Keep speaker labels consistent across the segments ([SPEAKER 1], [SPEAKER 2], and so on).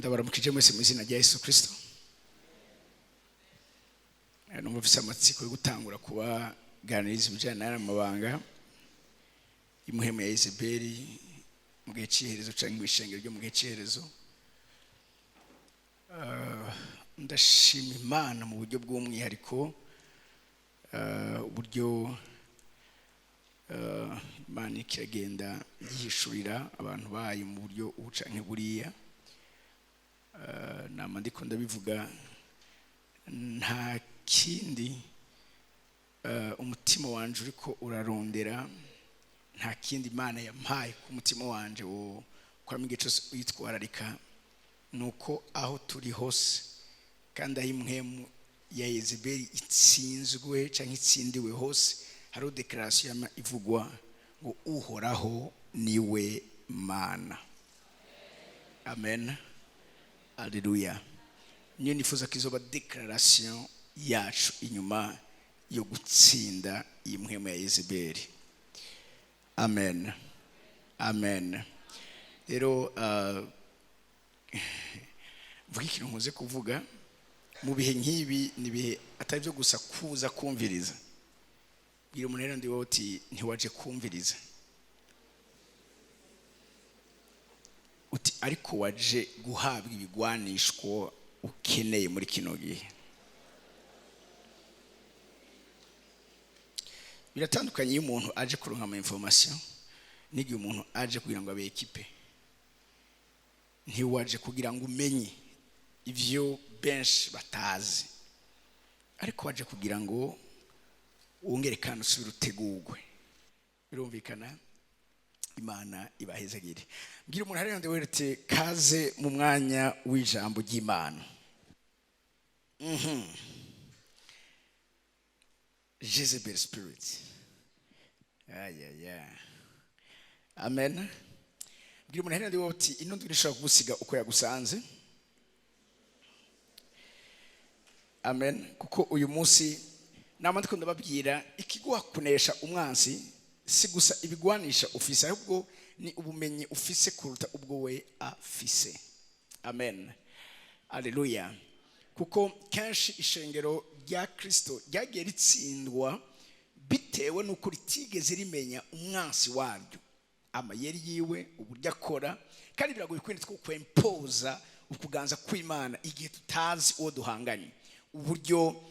[SPEAKER 1] Ndabaramukije mwese mu izina rya Yesu Kristo. Numva mfise amatsiko yo gutangura kubaganiriza ibijyanye n'aya mabanga y'imuhemu ya Yezebeli mu gihe cy'iherezo cyangwa mu ishengero ryo mu gihe cy'iherezo. Ndashima Imana mu buryo bw'umwihariko, uburyo Imana iriko iragenda yihishurira abantu bayo mu buryo ubu canke buriya. Nama ndiko ndabivuga, nta kindi umutima wanje uriko urarondera, nta kindi Imana yampaye ku mutima wanje wo kwama igihe cose uyitwararika, nuko aho turi hose kandi aho impwemu ya Yezebeli itsinzwe canke itsindiwe hose, hariho declaration yama ivugwa ngo Uhoraho niwe Mana. Amen, alleluya. Niyo nifuza ko izoba declaration yacu inyuma yo gutsinda iyi mpwemu ya Yezebeli. Amen, amen. Rero mvuga ikintu nkunze kuvuga mu bihe nk'ibi, ni ibihe atari byo gusa kuza kumviriza. Bwira umuntu rero ndi wowe uti ntiwaje kumviriza, uti ariko waje guhabwa ibigwanishwo ukeneye muri kino gihe. Biratandukanye iyo umuntu aje kuronka ama information n'igihe umuntu aje kugira ngo abe equipe. Ntiwaje kugira ngo umenye ivyo benshi batazi, ariko waje kugira ngo wongere kandi usubire utegurwe. Birumvikana? Imana ibahezagire. Mbwira umuntu hariya weretse kaze mu mwanya w'ijambo ry'Imana. Jezebel spirit. Ay. Amen. Mbwira umuntu hariya uti ino ndwi ishobora kugusiga uko yagusanze. Amen. Kuko uyu munsi nama ndiko ndababwira ikiguha kunesha umwansi si gusa ibigwanisha ufise, ahubwo ni ubumenyi ufise kuruta ubwo we afise. Amen, alleluya. Kuko kenshi ishengero rya Kristo ryagiye ritsindwa bitewe n'uko ritigeze rimenya umwansi waryo, amayeri yiwe, uburyo akora. Kandi biragoye kwenda two kwempoza ukuganza kw'Imana igihe tutazi uwo duhanganye, uburyo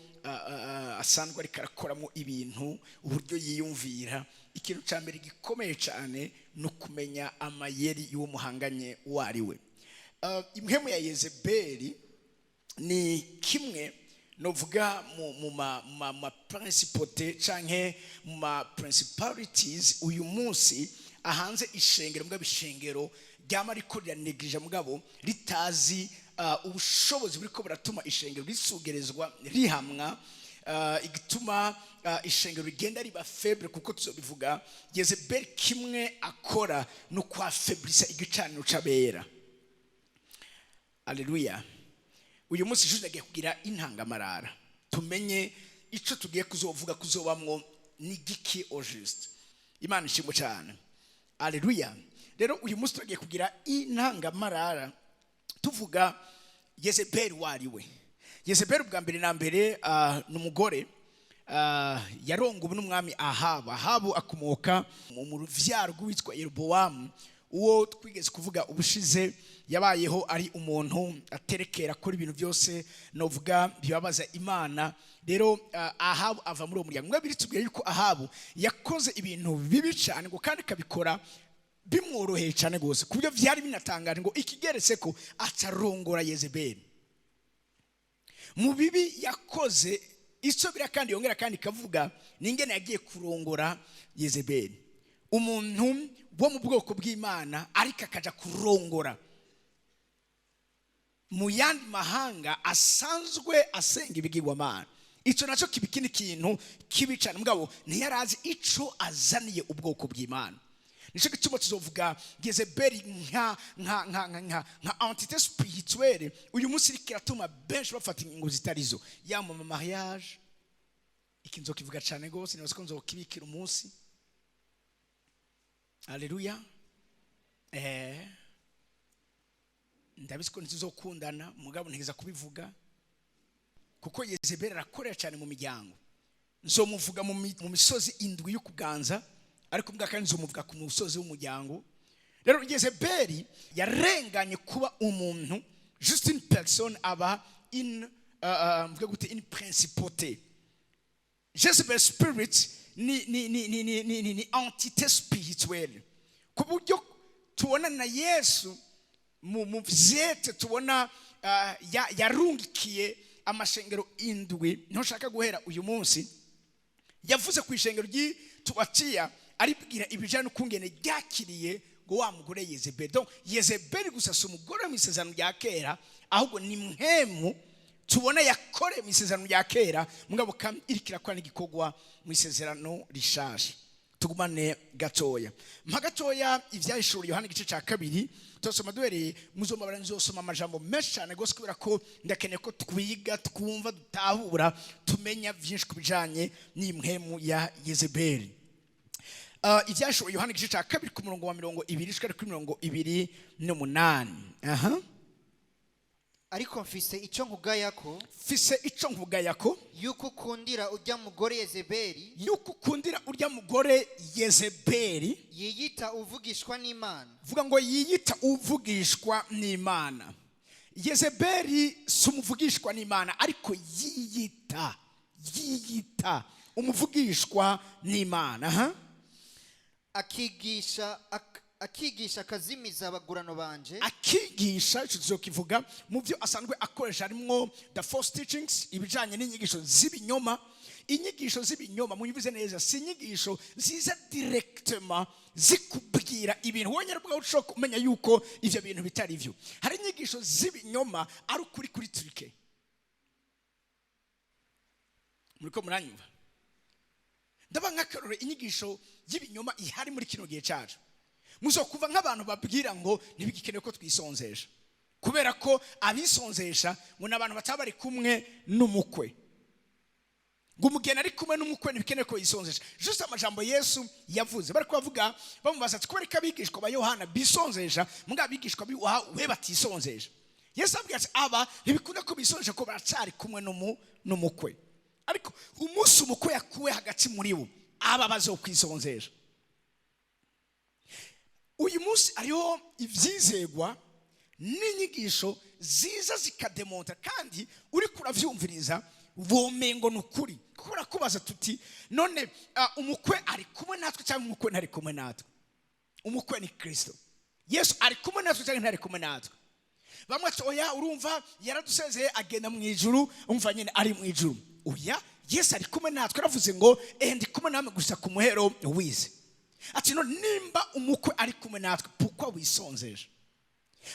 [SPEAKER 1] asanzwe ariko arakoramo ibintu, uburyo yiyumvira. Ikintu cya mbere gikomeye cyane ni ukumenya amayeri y'uwo muhanganye uwo ari we. Impwemu ya Yezebeli ni kimwe novuga mu ma principauté canke mu ma principalities uyu munsi ahanze ishengero, mugabo ishengero ryama riko riranegirije, mugabo ritazi ubushobozi buriko buratuma ishengero risugerezwa, rihamwa, igituma ishengero rigenda riba faible. Kuko tuzobivuga, Yezebeli kimwe akora no kwafeblisa igicaniro c'abera. Alleluya. Uyu munsi ejo agiye kugira intangamarara, tumenye ico tugiye kuzovuga kuzobamwo ni giki au juste. Imana ishimwe cyane. Alleluya. Rero uyu munsi tugiye kugira intangamarara tuvuga Yezebeli wari we. Yezebeli bwa mbere na mbere ni umugore yarongowe n'umwami Ahabu. Ahabu akomoka mu ruvyaro rw'uwitwa Yerobowamu, uwo twigeze kuvuga ubushize. Yabayeho ari umuntu aterekera, akora ibintu byose novuga bibabaza Imana. Rero Ahabu ava muri uwo muryango. Mwe biritubwira yuko Ahabu yakoze ibintu bibi cyane, ngo kandi akabikora bimworoheye cyane gose, ku buryo vyari binatangaje ngo ikigeretse ko acarongora Yezebeli. Mu bibi yakoze isobira, kandi yongera kandi ikavuga ningene yagiye kurongora Yezebeli, umuntu wo mu bwoko bw'Imana, ariko akaja kurongora mu yandi mahanga asanzwe asenga ibigirwamana. Ico naco kiba ikindi kintu kibi cane, mugabo ntiyarazi ico azaniye ubwoko bw'Imana. Nico gituma tuzovuga Yezebeli nka entité spirituelle uyu munsi iriko iratuma benshi bafata ingingo zitarizo, yaba mu mariage. Iki nzokivuga cane gose, nibaza ko nzokibikira umunsi. Alleluya. Ndabizi ko ntizokundana, mugabo ntegeza kubivuga kuko Yezebeli arakorera cyane mu miryango. Nzomuvuga mu misozi indwi yo kuganza, ariko mbwa kandi nzomuvuga ku musozi w'umuryango. Rero Yezebeli yarenganye kuba umuntu, juste une personne, aba une mvuge gute, une principauté. Jezebel spirit ni entité spirituelle, ku buryo tubona na Yesu mu vyete tubona yarungikiye amashengero indwi. Niho nshaka guhera uyu munsi. Yavuze ku ishengero ry'Ituwatiya, aribwira ibijyanye n'ukungene ryakiriye ngo wa mugore Yezebeli. Donc Yezebeli gusa si umugore mu isezerano rya kera, ahubwo ni mpwemu tubona yakoreye mu isezerano rya kera, mugabo kandi iriko irakora n'igikorwa mu isezerano rishaje. Tugumane gatoya, mpa gatoya Ivyahishuriwe Yohana igice cya kabiri. Turasoma duhereye, muzomabara, nzosoma amajambo menshi cyane rwose kubera ko ndakeneye ko twiga, twumva, dutahura, tumenya byinshi ku bijanye n'impwemu ya Yezebeli. Ivyahishuriwe Yohana igice cya kabiri, ku murongo wa 20 gushika kuri 28. Aha.
[SPEAKER 2] Ariko mfise icyo nkugayako.
[SPEAKER 1] Mfise ico nkugayako.
[SPEAKER 2] Yuko ukundira ujya mugore Yezebeli.
[SPEAKER 1] Yuko ukundira urya mugore Yezebeli.
[SPEAKER 2] Yiyita uvugishwa n'Imana.
[SPEAKER 1] Vuga ngo yiyita uvugishwa n'Imana. Yezebeli si umuvugishwa n'Imana, ariko yiyita umuvugishwa n'Imana. Aha.
[SPEAKER 2] Akigisha akazimiza abagurano banje.
[SPEAKER 1] Akigisha, icyo tuzokivuga. Mu byo asanzwe akoresha harimwo the false teachings, ibijyanye n'inyigisho z'ibinyoma. Inyigisho z'ibinyoma, munyumvize neza, si inyigisho ziza directement zikubwira ibintu wowe nyine ubwawe ushobora kumenya yuko ibyo bintu bitari byo. Hari inyigisho z'ibinyoma ari ukuri kuri truqué. Muri ko muranyumva? Ndaba nk'akarore, inyigisho y'ibinyoma ihari muri kino gihe cyacu, muzokuva nk'abantu babwira ngo ntibigikenewe ko twisonzesha, kubera ko abisonzesha ngo ni abantu bataba bari kumwe n'umukwe, ngo umugeni ari kumwe n'umukwe ntibikenewe ko yisonzesha. Juste amajambo Yesu yavuze, bari kubavuga, bamubaza ati: "Kubera ko abigishwa ba Yohana bisonzesha, mbwa abigishwa we batisonzesha?" Yesu abwira ati: "Aba ntibikunda ko bisonzesha ko baracyari kumwe n'umukwe, ariko umunsi umukwe yakuwe hagati muri bo, aba bazokwisonzesha." Uyu munsi hariho ibyizegwa n'inyigisho ziza zikademonta, kandi uri kurabyumviriza womengo ni ukuri, kuko barakubaza tuti: "None umukwe ari kumwe natwe cyangwa umukwe ntari kumwe natwe?" Umukwe ni Kirisito Yesu. Ari kumwe natwe cyangwa ntari kumwe natwe? Bamwe ati: "Oya, urumva yaradusezeye agenda mu ijuru, umva nyine ari mu ijuru." Oya, Yesu ari kumwe natwe. Aravuze ngo: "Ehe, ndi kumwe namwe gusa ku muhero wize." Ati: "None nimba umukwe ari kumwe natwe, pourquoi wisonzeje?"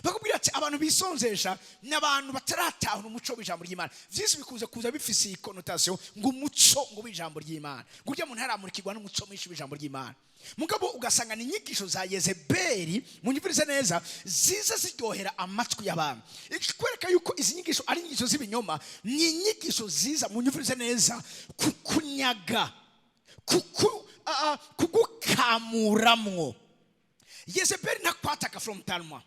[SPEAKER 1] Bakubwira ati abantu bisonzesha ni abantu bataratahura umuco w'ijambo ry'Imana. Byinshi bikunze kuza bifise iyi connotation ngo umuco ngo w'ijambo ry'Imana, ngo urya muntu haramurikirwa n'umuco mwinshi w'ijambo ry'Imana. Mugabo ugasanga ni inyigisho za Yezebeli, munyumvirize neza, ziza ziryohera amatwi y'abantu. Ikwereka yuko izi nyigisho ari inyigisho z'ibinyoma, ni inyigisho ziza, munyumvirize neza, kukunyaga, kugukamuramwo. Yezebeli ntakwataka frontalement.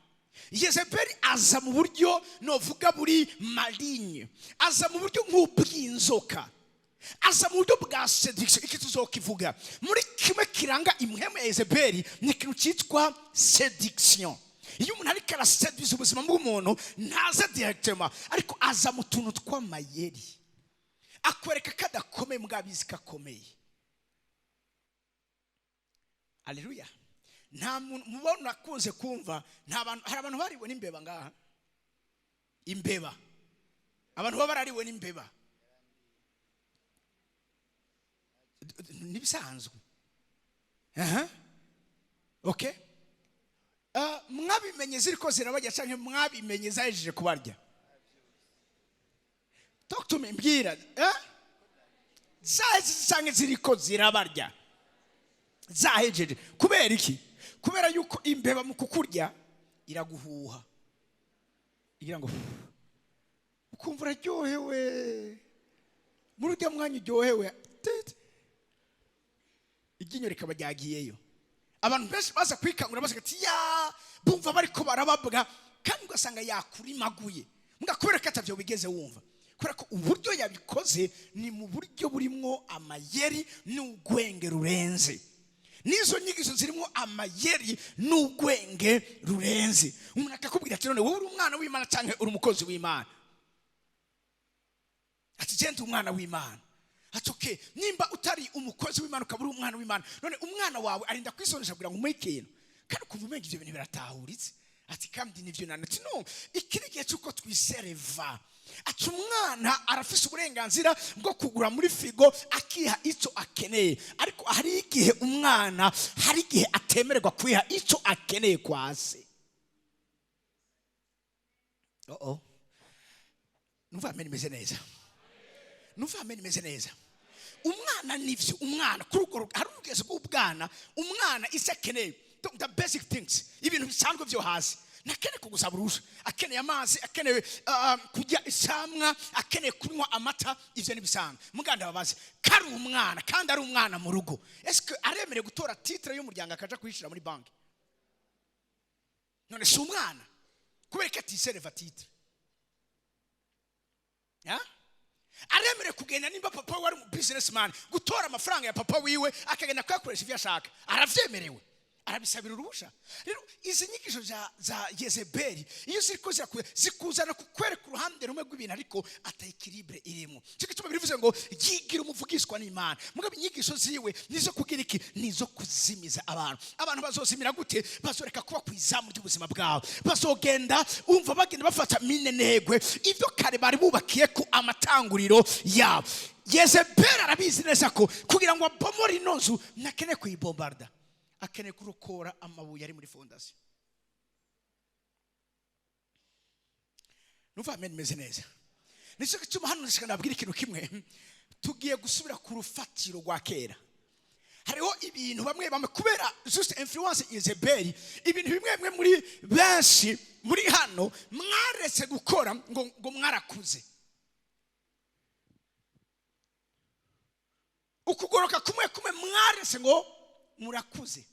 [SPEAKER 1] Yezebeli aza mu buryo novuga buri maligne, aza mu buryo nk'ubw'inzoka, aza mu buryo bwa séduction. Iki tuzokivuga. Muri kimwe kiranga impwemu ya Yezebeli ni ikintu cyitwa séduction. Iyo umuntu ariko araseduza ubuzima bw'umuntu, ntaza directement, ariko aza mu tuntu tw'amayeri, akwereka ko adakomeye, mbwabizi ko akomeye. Aleluya! Nta muntu mubona akunze kumva, nta bantu, hari abantu bariwe n'imbeba ngaha? Imbeba, abantu baba barariwe n'imbeba n'ibisanzwe. Aha, okay. Mwabimenye ziriko zirabarya canke mwabimenye zahejeje kubarya? Talk to me, mbwira, eh? Zahejeje canke ziriko zirabarya? Zahejeje. Kubera iki? Kubera yuko imbeba mu kukurya iraguhuha, igira ngo ukumva uraryohewe. Muri ujya mwanya uryohewe, tit, iryinyo rikaba ryagiyeyo. Abantu benshi baza kwikangura, baza ati ya bumva bariko barababwa. Kandi Kandi ugasanga yakurimaguye mugakubera ko atavyo wigeze wumva, kubera ko uburyo yabikoze ni mu buryo burimwo amayeri n'ugwenge rurenze. N'izo nyigisho zirimo amayeri n'ugwenge rurenze. Umuntu akakubwira ati: "None wowe uri umwana w'Imana cyangwa uri umukozi w'Imana?" Ati: "Genda, umwana w'Imana." Ati: "Okay, nimba utari umukozi w'Imana ukaba uri umwana w'Imana, none umwana wawe arinda kwisonesha kugira ngo umuhe ikintu?" Kandi ukumva umenga ibyo bintu biratahuritse. Ati: "Kandi nibyo nane." Ati: "No, iki ni igihe cy'uko twisereva." Ati: "Umwana arafise uburenganzira bwo kugura muri frigo akiha icyo akeneye, ariko hari igihe umwana, hari igihe atemererwa kwiha icyo akeneye kwa se." Oh oh, numva amen imeze neza, numva amen imeze neza. Umwana, nivyo, umwana kuri urwo hari urugezo rw'ubwana, umwana icyo akeneye, the basic things, ibintu bisanzwe byo hasi. Ntakeneye kugusaba uruhushya. Akeneye amazi, akeneye kurya isamwa, akeneye kunywa amata, ibyo ni bisanzwe. Muganda babaze ko ari umwana, kandi ari umwana mu rugo, ese aremerewe gutora titre y'umuryango akaja kuyishyira muri banki? None si umwana? Kubera ko atisereva titre ya? Aremerewe kugenda, nimba papa we ari umu businessman, gutora amafaranga ya papa wiwe akagenda kuyakoresha ibyo ashaka? Aravyemerewe? Arabisabira uruhusha? Rero izi nyigisho za Yezebeli, iyo ziriko zikuzana kukwereka uruhande rumwe rw'ibintu, ariko ata équilibre irimo. Cyo gituma bivuze ngo yigira umuvugishwa n'Imana, mugabo inyigisho ziwe nizo kugira iki? Nizo kuzimiza abantu. Abantu bazozimira gute? Bazoreka kuba ku izamu ry'ubuzima bwawe, bazogenda umva bagenda bafata minenegwe ibyo kare bari bubakiye ku amatanguriro yabo. Yezebeli arabizi neza ko kugira ngo abomore ino nzu, ntakeneye kuyibombarda, akeneye kurokora amabuye ari muri fondation. Numva amen meze neza. Nicyo gituma hano ndashaka nabwira ikintu kimwe: tugiye gusubira ku rufatiro rwa kera. Hariho ibintu bamwe bamwe, kubera juste influence Yezebeli, ibintu bimwe bimwe muri benshi muri hano mwaretse gukora ngo mwarakuze. Ukugoroka kumwe kumwe mwaretse ngo murakuze.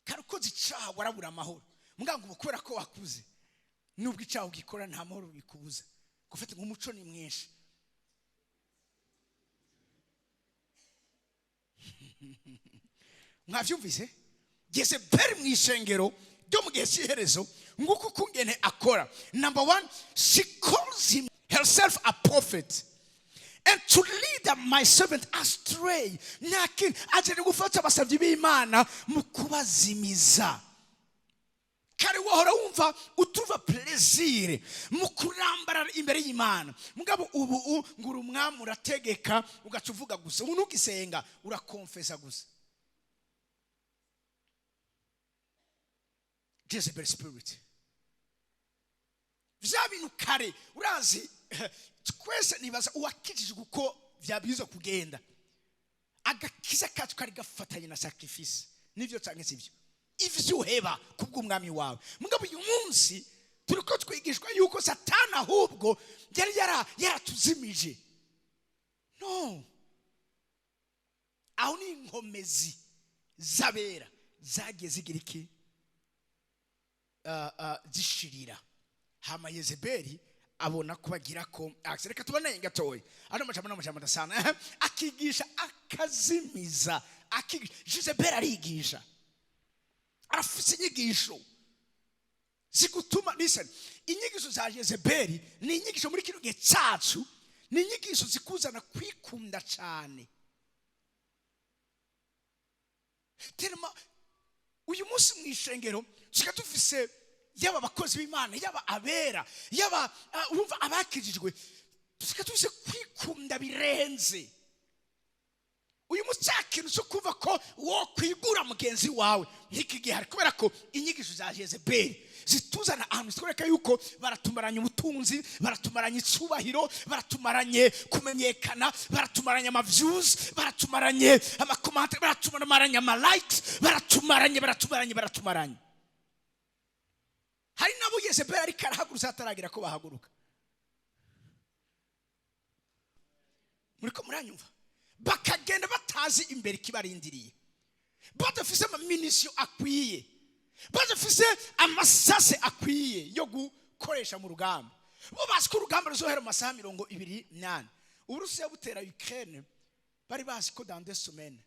[SPEAKER 1] Kare ukoze icaha warabura amahoro, muganga ubu kubera ko wakuze, nubwo icaha ugikora nta mahoro bikubuza gufata, nk'umuco ni mwinshi. Mwavyumvise Yezebeli mu ishengero ryo mu gihe cy'iherezo, nguko ukungene akora. Number one, she calls him herself a prophet and to lead my servant astray. Ntakindi aje gufata abasabyi b'Imana mu kubazimiza. Kare wahora wumva utuva plaisir mu kurambarara imbere y'Imana, mugabo ubu ngo uri umwami, urategeka, ugaca uvuga gusa, ubu ntugisenga, urakonfesa gusa. Jezebel spirit, vya bintu kare urazi twese nibaza uwakijijwe uko vyabwirizwa kugenda. Agakiza kacu kari gafatanye na sacrifice, nivyo canke sivyo? Ivyo uheba kubw'umwami wawe. Mugabo uyu munsi turiko twigishwa yuko Satani ahubwo yari yaratuzimije. No aho ni inkomezi z'abera zagiye zigira iki? Zishirira. Hama Yezebeli abona kubagira ko akse. Reka tubone gatoya ano majambo n'amajambo adasana. Akigisha akazimiza, akigisha. Jezebeli arigisha, arafise inyigisho zigutuma. Listen, inyigisho za Yezebeli ni inyigisho muri kino gihe cyacu, ni inyigisho zikuzana kwikunda cyane. Terema uyu munsi mu ishengero tusigaye dufise, yaba abakozi b'Imana, yaba abera, yaba urumva abakijijwe, tusigaye dufise kwikunda birenze. Uyu munsi cya kintu cyo kuva ko wo kwigura mugenzi wawe nk'iki gihe hari, kubera ko inyigisho za Jezebeli zituzana ahantu zitwereka yuko baratumaranye ubutunzi, baratumaranye icubahiro, baratumaranye kumenyekana, baratumaranye ama views, baratumaranye ama commentaires, baratumaranye ama likes, baratumaranye, baratumaranye, baratumaranye. Hari nabo Yezebeli ariko arahagurutsa ataragira ko bahaguruka. Muriko muranyumva? Bakagenda batazi imbere ikibarindiriye, badafise amaminisiyo akwiye. Badafise amasase akwiye yo gukoresha mu rugamba. Bo bazi ko urugamba ruzohera mu masaha 24. Uburusiya butera Ukraine, bari bazi ko dans 2 semaines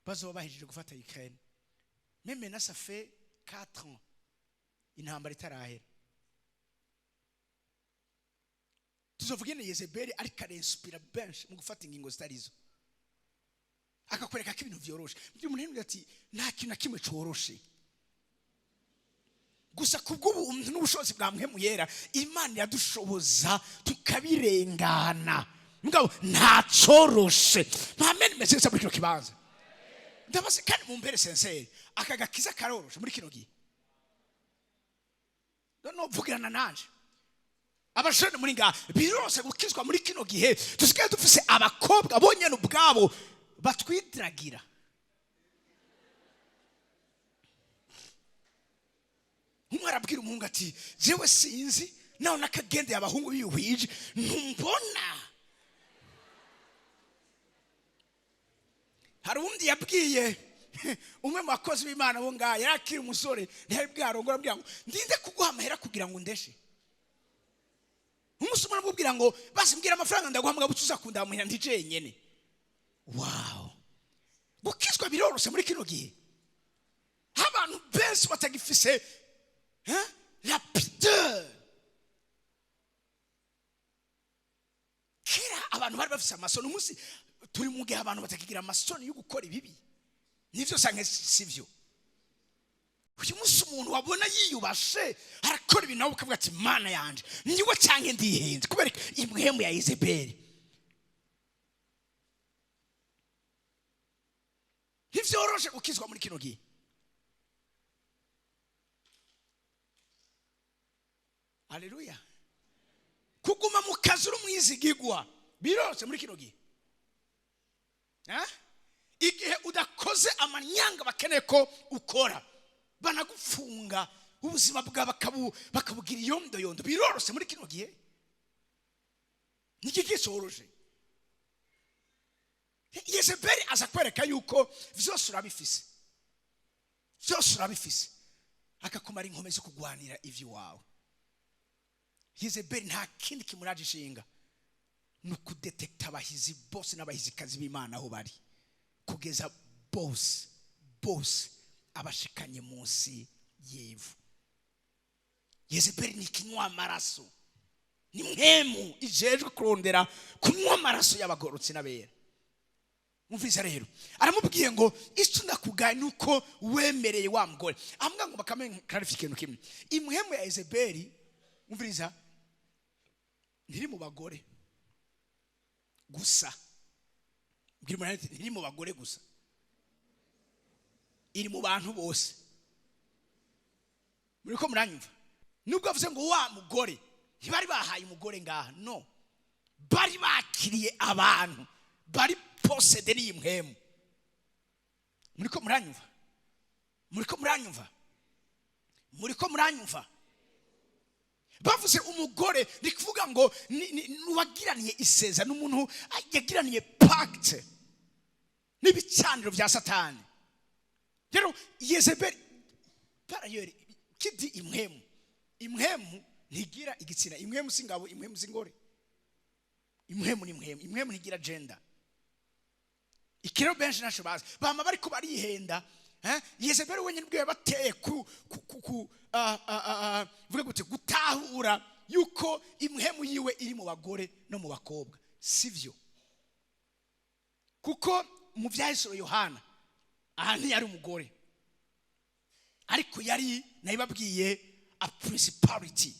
[SPEAKER 1] bazoba bahejeje gufata Ukraine. Mais maintenant, ça fait 4 ans, intambara itarahera. Tuzovuga ingene Yezebeli ariko arinspira benshi mu gufata ingingo zitarizo, akakwereka ko ibintu vyoroshe. Umuntu yambwira ati nta kintu na kimwe coroshe. Gusa kubw'ubuntu n'ubushobozi bwa Mpwemu Yera, Imana iradushoboza tukabirengana. Mugabo nta coroshe. Mpamene meze neza muri kino kibanza. Ndabaze kandi mumbere sincère, aka gakiza karoroshe muri kino gihe? No vugirana nanje, abashone muri ngaha, biroroshe gukizwa muri kino gihe dusigaye dufise abakobwa bonyene ubwabo batwidiragira? Umwe arabwira umuhungu ati: "Jewe sinzi nawe nakagendeye abahungu biyuhije ntumbona." Hari uwundi yabwiye umwe mu bakozi b'Imana bo ngaha, yari akiri umusore, ntiyari bwarongora, amubwira ngo: "Ndinde kuguha amahera kugira ngo undeshe?" Umunsi umwe aramubwira ngo: "Basi mbwira amafaranga ndaguha, mugabo uza kundamuhira ndi jenyene." Wow, gukizwa biroroshe muri kino gihe aho abantu benshi batagifise, hein, la pudeur? Kera abantu bari bafise amasoni. Umunsi turi mu gihe abantu batakigira amasoni yo gukora ibibi. Nivyo sanke sivyo? Uyu munsi umuntu wabona yiyubashe arakora ibintu, nawe ukavuga ati: "Mana yanje, niwe canke ndihenze?" Kubera impwemu ya Yezebeli. Ntivyoroshe gukizwa muri kino gihe. Haleluya! Kuguma mu kazi uri umwizigigwa biroroshe muri kino gihe? Eh? Igihe udakoze amanyanga bakeneye ko ukora, banagufunga, ubuzima bwawe bakabugira iyondoyondo. Biroroshe muri kino gihe? Niki kisoroshe? Yezebeli aza kwereka yuko vyose urabifise, vyose urabifise, akakumara inkomezi zo kugwanira ivy'iwawe. Yezebeli nta kindi kimuraje ishinga, ni ukudetekta abahizi bose n'abahizikazi b'Imana aho bari, kugeza bose bose abashikanye munsi y'ivu. Yezebeli ni ikinywa amaraso, ni mwemu ijejwe kurondera kunywa amaraso y'abagororotsi n'abera. Umvise rero, aramubwiye ngo: "Icyo ndakugaye ni uko wemereye wa mugore." Ambwa ngo bakame clarify ikintu kimwe: impwemu ya Yezebeli, umviriza, ntiri mu bagore gusa. Mbwira umuntu ati: "Ntiri mu bagore gusa, iri mu bantu bose." Muri ko muranyumva? Nubwo avuze ngo wa mugore, ntibari bahaye umugore ngaha, no bari bakiriye abantu bari possédés n'iyi mpwemu. Muri ko muranyumva? Muri ko muranyumva? Muri ko muranyumva? Bavuze umugore, ni kuvuga ngo ni uwagiraniye iseza n'umuntu yagiraniye pacte n'ibicaniro bya Satani. Rero Yezebeli, parayeri kidi impwemu, impwemu ntigira igitsina. Impwemu si ingabo, impwemu si ingore. Impwemu ni impwemu, impwemu ntigira gender. Ikirero benshi ntacyo bazi, bama bariko barihenda, eh? Yezebeli wenyine ubwe yabateye ku vuga gute, gutahura yuko impwemu yiwe iri mu bagore no mu bakobwa. Sivyo, kuko mu byahishuro Yohana aha ntiyari umugore, ariko yari, nabibabwiye, a principality,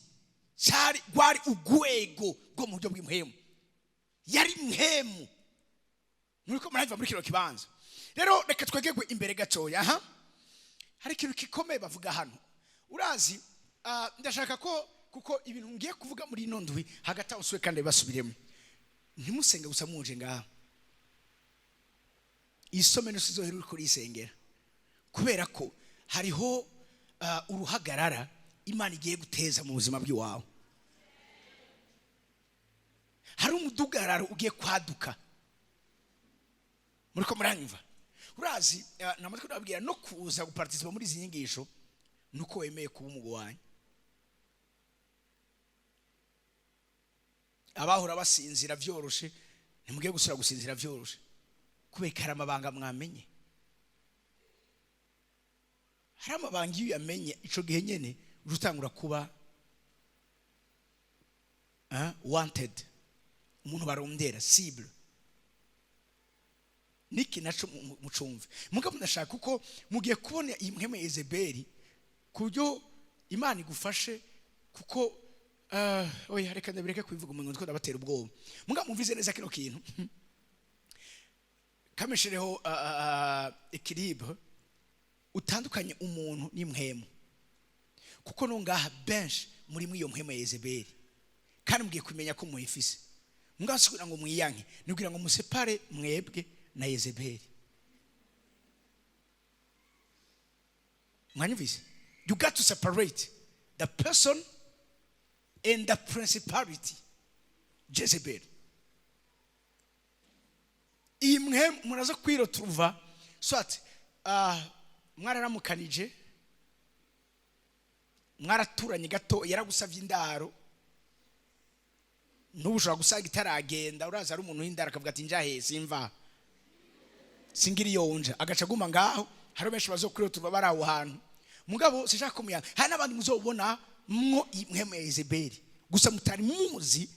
[SPEAKER 1] cyari rwari urwego rwo mu buryo bw'impwemu, yari impwemu. Muri ko murumva muri kino kibanza? Rero reka twegegwe imbere gatoya. Aha hari ikintu gikomeye bavuga hano. Urazi, ndashaka ko, kuko ibintu ngiye kuvuga muri ino ndwi, hagati aho usubire kandi basubiremo. Ntimusenge gusa muje ngaha. Iyi somero sizohera uriko urisengera, kubera ko hariho uruhagarara Imana igiye guteza mu buzima bw'iwawe. Hari umudugararo ugiye kwaduka. Muri ko muranyumva? Urazi, namatwi ndababwira no kuza guparticipa muri izi nyigisho. Nuko wemeye kuba umugwanyi. Abahora basinzira vyoroshe, ntimugiye gusubira gusinzira vyoroshe, kubera hari amabanga mwamenye. Hari amabanga iyo uyamenye ico gihe nyene urutangura kuba wanted, umuntu barondera, cible. Niki naco mucumve mugabo ndashaka, kuko mugiye kubona iyi mpwemu ya Yezebeli ku buryo Imana igufashe, kuko oya, reka ndabireke kubivuga umuntu ndiko ndabatera ubwoba. Mugabo mumvize neza kino kintu, kameshereho équilibre, utandukanye umuntu n'impwemu, kuko no ngaha benshi muri iyo mpwemu ya Yezebeli, kandi mugiye kumenya ko muyifise. Mugabo si kugira ngo mwiyanke, ni kugira ngo musepare mwebwe na Yezebeli. Mwanyumvise? You got to separate the person and the principality Jezebel. Iyi mpwemu muraza kwiroturuva soit mwararamukanije, mwaraturanye gato, yaragusavye indaro, n'ubu ushobora gusanga itaragenda. Uraza ari umuntu w'indaro, akavuga ati: "Njahe? Simva, singira iyo nja," agaca aguma ngaho. Hari benshi bazokwiroturuva bari aho hantu. Mugabo sinshaka kumuyanga, hari n'abandi muzobona mwo impwemu ya Yezebeli, gusa mutari muzi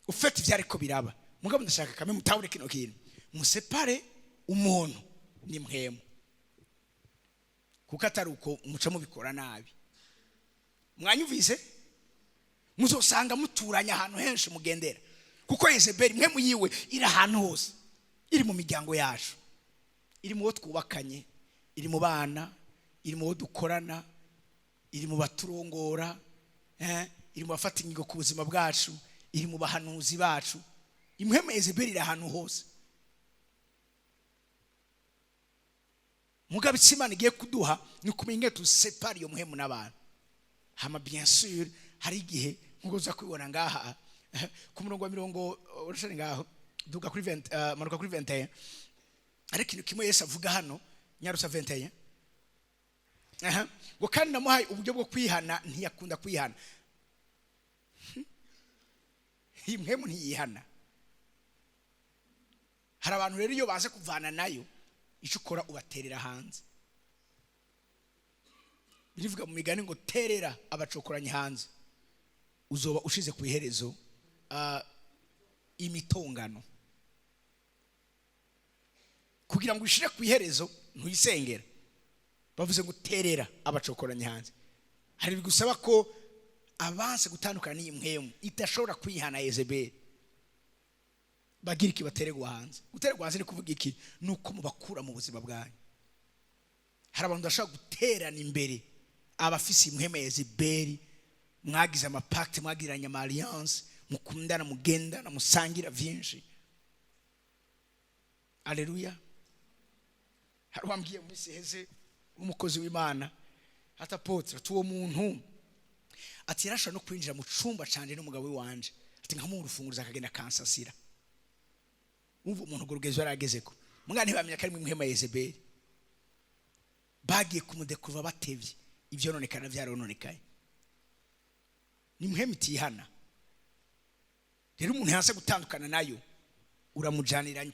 [SPEAKER 1] ufite ibyo ariko biraba. Mugabo ndashaka kame mutahure kino kintu, musepare umuntu n'impwemu, kuko atari uko muca mubikora nabi. Mwanyumvise? Muzosanga muturanye ahantu henshi mugendera, kuko Yezebeli impwemu yiwe iri ahantu hose, iri mu miryango yacu, iri mu bo twubakanye, iri mu bana, iri mu bo dukorana, iri mu baturongora, iri mu bafata ingingo ku buzima bwacu, iri mu bahanuzi bacu. Impwemu ya Yezebeli iri ahantu hose. Mugabo icyo Imana igiye kuduha ni ukumenya ingene tusepara iyo mpwemu n'abantu. Hama bien sûr hari igihe, nkuko uza kubibona ngaha ku murongo wa mirongo urashari ngaho, duga kuri 20, manuka kuri 21. Ariko ikintu kimwe Yesu avuga hano, nyarusa 21. Aha ngo: "Kandi namuhaye uburyo bwo kwihana, ntiyakunda kwihana." Iyi mpwemu ntiyihana. Hari abantu rero iyo baze kuvana nayo, icyo ukora ubaterera hanze. Birivuga mu Migani ngo: "Terera abacokoranyi hanze, uzoba ushize ku iherezo imitongano." Kugira ngo ushire ku iherezo, ntuyisengera. Bavuze ngo: "Terera abacokoranyi hanze." Hari bigusaba ko abanse gutandukana n'iyi mpwemu idashobora kwihana, Yezebeli, bagira iki? Batererwa hanze. Gutererwa hanze ni kuvuga iki? Ni uko mubakura mu buzima bwanyu. Hari abantu bashobora guterana imbere, abafise impwemu ya Yezebeli, mwagize amapacte, mwagiranye ama alliance, mukundana, mugendana, musangira vyinshi. Aleluya! Hari uwambwiye mu minsi iheze w'umukozi w'Imana, ati: "Apôtre," ati, "uwo muntu," ati, "yarashobora no kwinjira mu cumba canje n'umugabo wanje," ati, "nkamuha urufunguzo akagenda akansasira." Umva umuntu urwo rugezo yari agezeko. Mwana, ntibamenya ko ari mu impwemu ya Yezebeli. Bagiye kumudekuva batevye, ivyononekana vyarononekaye. Ni impwemu itihana. Rero umuntu yanse gutandukana nayo, uramujaniranya,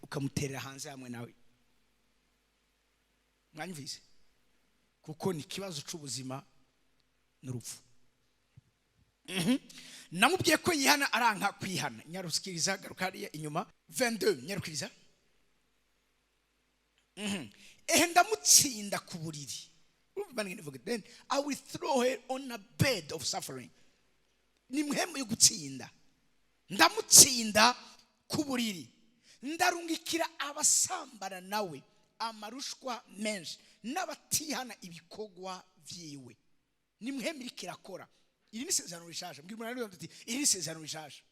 [SPEAKER 1] ukamuterera hanze hamwe nawe. Mwanyumvise? Kuko ni ikibazo c'ubuzima n'urupfu. Namubwiye ko yihana, aranka kwihana. Nyarukiriza, garuka hariya inyuma, 22, nyarukiriza. Ehe, ndamutsinda ku buriri. Urumva Imana ingene ivuga: "Then I will throw her on a bed of suffering." Ni mpwemu yo gutsinda. Ndamutsinda ku buriri, ndarungikira abasambana nawe amarushwa menshi n'abatihana ibikorwa vyiwe. Ni mpwemu iriko irakora. Iri ni isezerano rishasha. Mbwira umuntu uti: "Iri ni isezerano rishasha."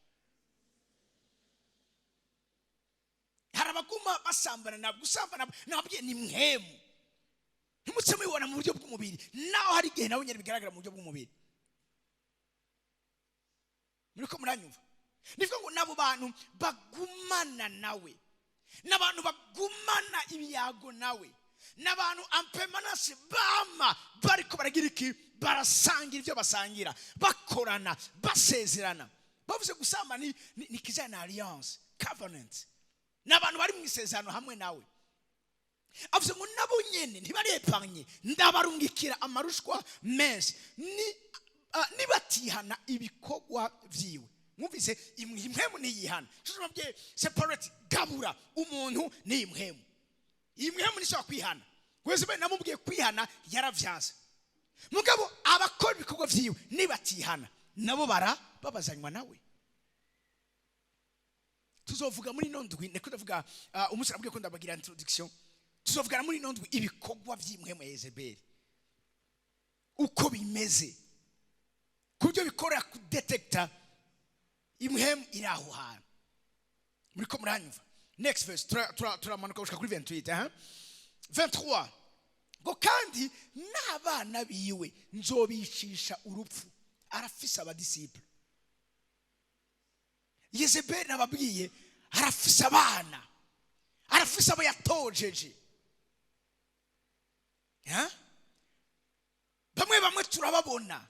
[SPEAKER 1] Hari abaguma basambana nabwo. Gusambana nabwiye ni mpwemu, ntimutse mubibona mu buryo bw'umubiri, naho hari igihe nawe nyine bigaragara mu buryo bw'umubiri. Muriko muranyumva? Nivuga ngo n'abo bantu bagumana nawe, n'abantu bagumana ibiyago nawe. N'abantu en permanence bama bariko baragira iki? Barasangira ibyo basangira, bakorana, basezerana. Bavuze gusamba ni kijyana na alliance, covenant. N'abantu bari mu isezerano hamwe nawe. Avuze ngo nabo nyene ntibarepanye, ndabarungikira amarushwa menshi ni nibatihana ibikorwa vyiwe. Mwumvise, impwemu niyihana. Mabwiye separate, gabura umuntu ni impwemu. Iyi mpwemu ntishobora kwihana. Wese namubwiye kwihana, yaravyanse. Mugabo abakora ibikorwa vyiwe nibatihana, nabo bara babazanywa nawe. Tuzovuga muri ino ndwi, niko ndavuga, umunsi nabwiye ko ndabagira introduction. Tuzovugana muri ino ndwi ibikorwa vy'impwemu ya Yezebeli uko bimeze, ku buryo bikorera kudetekta impwemu iri aho hantu. Muriko muranyumva? Next verse, turamanuka gushika kuri 28, 23, ngo kandi n'abana biwe nzobicisha urupfu. Arafise abadisciple. Yezebeli, nababwiye, arafise abana, arafise abo yatojeje. Ha? Bamwe bamwe turababona,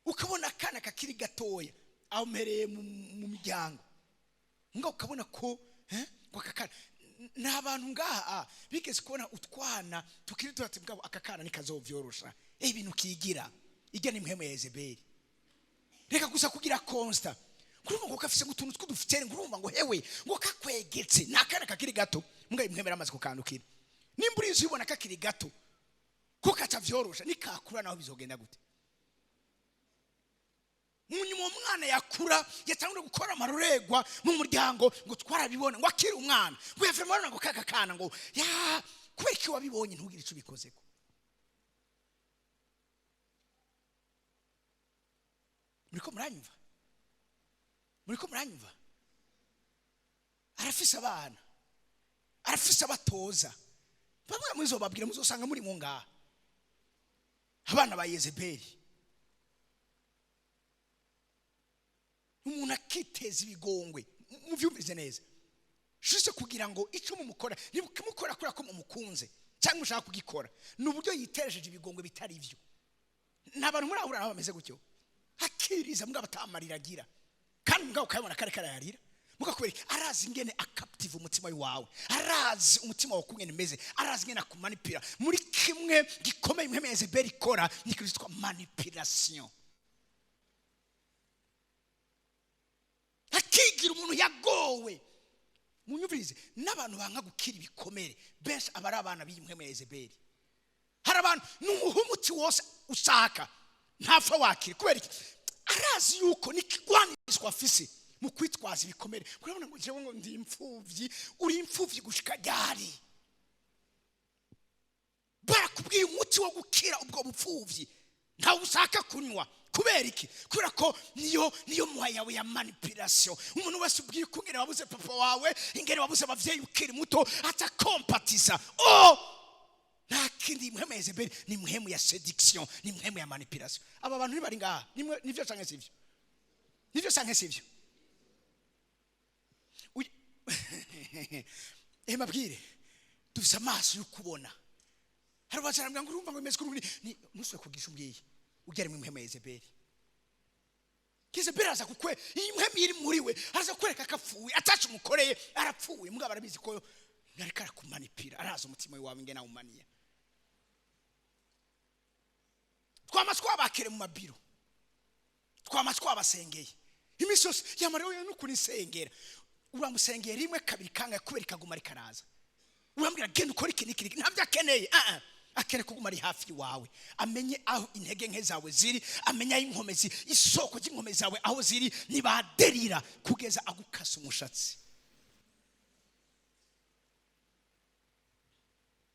[SPEAKER 1] ukabona akana kakiri gatoya aho mpereye mu miryango, ngo ukabona ko ngo aka kana ni abantu ngaha bigeze kubona utwana tukiri duto, ati bwabo aka kana ntikazovyorosha. Ibintu kigira ijya ni impwemu ya Yezebeli. Reka gusa kugira constat, kurumva ngo gafise ngo utuntu tw'udufiteri, ngo urumva ngo hewe ngo kakwegetse, ni akana kakiri gato. Mbwa impwemu yaramaze kukandukira. Nimba urizi ubona kakiri gato ko katavyorosha, nikakura naho bizogenda gute? Munyuma uwo mwana yakura, yatangura gukora amarorerwa mu muryango, ngo twarabibona ngo akiri umwana, ngo yavemo ngo kaka kana, ngo ya kubera iki wabibonye ntugire icyo ubikozeko? Muriko muranyumva? Muriko muranyumva? Arafise abana, arafise abatoza. Bamwe muzobabwira, muzosanga muri mu ngaha abana ba Yezebeli. Umuntu akiteza ibigongwe, muvyumvise neza, juste kugira ngo icyo mumukora nimukora kubera ko mumukunze cyangwa mushaka kugikora, ni uburyo yiteresheje ibigongwe bitari byo. Nta bantu murahura nabo bameze gutyo, akiriza mbwa batamarira agira, kandi mbwa ukabona kare karayarira mbwa kubera iki? Arazi ingene akaptiva umutima wawe, arazi umutima wawe ukungene umeze, arazi ingene akumanipira. Muri kimwe gikomeye impwemu ya Yezebeli ikora ni ikintu cyitwa manipulation. Akigira umuntu yagowe. Munyumvirize, n'abantu banga gukira ibikomere benshi aba ari abana b'iyi mpwemu ya Yezebeli. Hari abantu n'umuhumuti wose ushaka ntapfa wakira. Kubera iki? Arazi yuko nikigwaniswa afise mu kwitwaza ibikomere. Kurabona ngo jewe ngo ndi imfuvyi. Uri imfuvyi gushika ryari? Barakubwiye umuti wo gukira ubwo bupfuvyi, ntawe ushaka kunywa. Kubera iki? Kubera ko niyo muha yawe ya manipulation. Umuntu wese ubwiye ko ingene wabuze papa wawe, ingene wabuze abavyeyi ukiri muto, atakompatisa. Oh, nta kindi, impwemu ya Yezebeli ni impwemu ya séduction, ni impwemu ya manipulation. Aba bantu ntibari ngaha? Nivyo canke sivyo? Nivyo canke sivyo? Mabwire, dufise amaso yo kubona. Hari abacarambwira ngo urumva ngo bimeze kuri ni umunsi wo kugisha umbwiye ugera mu impwemu ya Yezebeli. Yezebeli araza kukwe iyi mpwemu iri muri we, araza kukwereka ko apfuye, atacu umukoreye arapfuye. Mugabo arabizi ko ariko arakumanipira, araza umutima wawe ingene awumaniye. Twama twabakire mu mabiro, twama twabasengeye iminsi yose, yamara we n'ukuri nsengera. Uramusengera rimwe, kabiri, kangahe, kubera ikaguma rikaraza. Urambwira genda ukore iki n'iki n'iki, ntabyo akeneye. Akeneye kuguma ari hafi iwawe, amenye aho intege nke zawe ziri, amenye aho inkomezi, isoko ry'inkomezi zawe aho ziri, nibaderira kugeza agukasa umushatsi.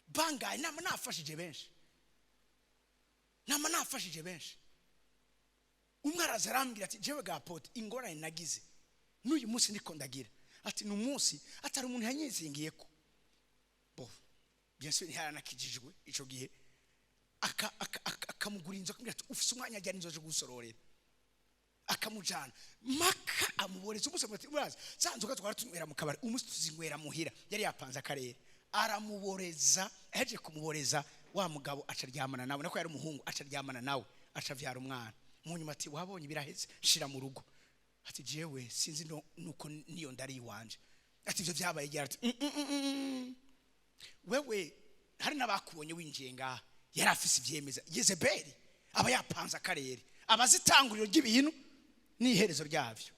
[SPEAKER 1] Bangaye nama nafashije benshi, nama nafashije benshi. Umwe araza arambwira ati jewe gapote, ingorane nagize n'uyu munsi ndiko ndagira, ati ni umunsi atari umuntu yanyizingiye ko bo bien sûr ntiyaranakijijwe ico gihe, akamugura inzu, akamubwira ati ufise umwanya ajyana inzu aje gusororera, akamujana maka amuboreza. Umunsi amubwira ati urazi za nzoga twara tunywera mu kabari, umunsi tuzinywera muhira. Yari yapanze akarere. Aramuboreza, aheje kumuboreza, wa mugabo acaryamana nawe, nako yari umuhungu, acaryamana nawe, acavyara umwana. Mu nyuma ati: "Wabonye, biraheze, shira mu rugo." Ati: "Jewe sinzi no nuko niyo ndari iwanje." Ati: "Ivyo vyabaye ryari?" Ati: Wewe hari n'abakubonye winjiye ngaha." Yari afise ivyemeza. Yezebeli aba yapanze akarere, aba azi itanguriro ry'ibintu n'iherezo ryavyo.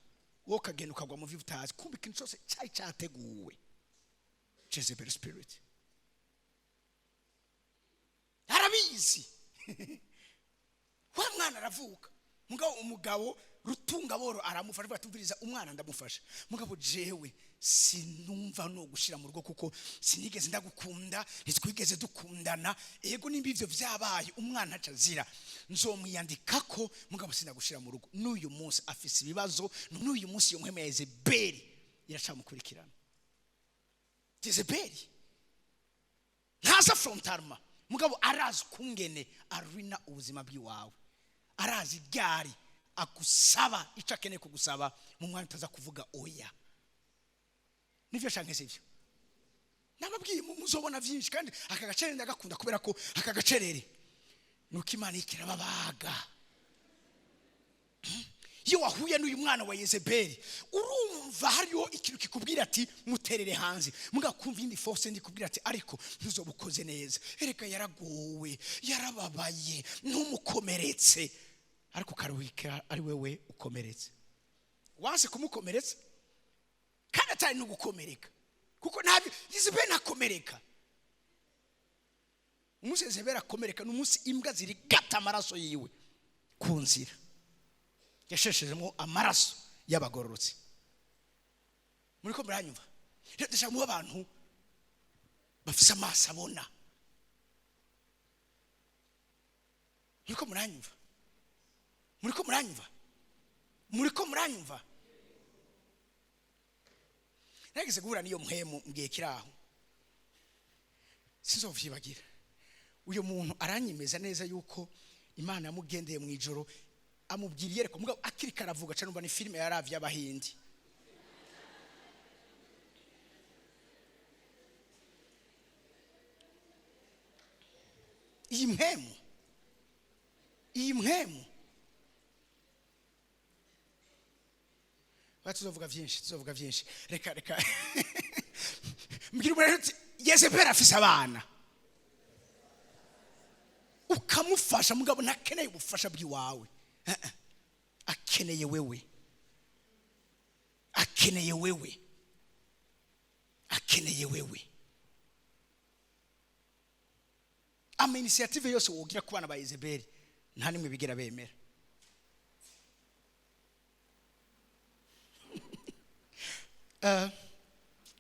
[SPEAKER 1] Wowe ukagenda ukagwa mu vyo utazi, kumva ikintu cyose cyari cyateguwe. Jezebel spirit arabizi. Wa mwana aravuka, mugabo umugabo Rutungaboro aramufasha, avuga ati: "Umviriza, umwana ndamufasha, mugabo jewe sinumva no gushira mu rugo, kuko sinigeze ndagukunda, ntitwigeze dukundana. Ego, nimba ivyo vyabaye, umwana aca azira, nzomwiyandikako, mugabo sinagushira mu rugo." N'uyu munsi afise ibibazo, n'uyu munsi iyo mpwemu ya Yezebeli iracamukurikirana. Yezebeli ntaza frontalement, mugabo arazi ukungene arwina ubuzima bw'iwawe, arazi ryari agusaba icyo akeneye kugusaba mu mwanya utaza kuvuga oya. Nivyo canke sivyo? Nababwiye, muzobona vyinshi. Kandi aka gacerere ndagakunda, kubera ko aka gacerere nuko Imana ikirababaga. Iyo wahuye n'uyu mwana wa Yezebeli, urumva hariho ikintu kikubwira ati: "Muterere hanze." Mugakumva iyindi force ndikubwira ati: "Ariko ntuzoba ukoze neza, ereka yaragowe, yarababaye, ntumukomeretse." Ariko ukaruhika ari wewe ukomeretse, wanse kumukomeretsa kandi atari no gukomereka, kuko ntabyo Yezebeli ntakomereka. Umunsi Yezebeli akomereka ni umunsi imbwa zirigata amaraso yiwe ku nzira yasheshejemo amaraso y'abagororotsi. Muri ko muranyumva? Rero ndashaka muba abantu bafise amaso abona. Muri ko muranyumva? Muri ko muranyumva? Muri ko muranyumva? Nageze guhura n'iyo mpwemu mu gihe kiri aho, sinzovyibagira. Uyu muntu aranyemeza neza yuko Imana yamugendeye mu ijoro, amubwira iyerekwa, mugabo akiri karavuga ca numva ni filime yaravye y'Abahindi. Iyi mpwemu, iyi mpwemu. Ba tuzovuga vyinshi, tuzovuga vyinshi. Reka mbwira umuntu uti: "Yezebeli afise abana." Ukamufasha, mugabo ntakeneye ubufasha bw'iwawe. Eh, eh. Akeneye wewe, akeneye wewe, akeneye wewe. Ama initiative yose wogira ku bana ba Yezebeli, nta nimwe bigera bemera.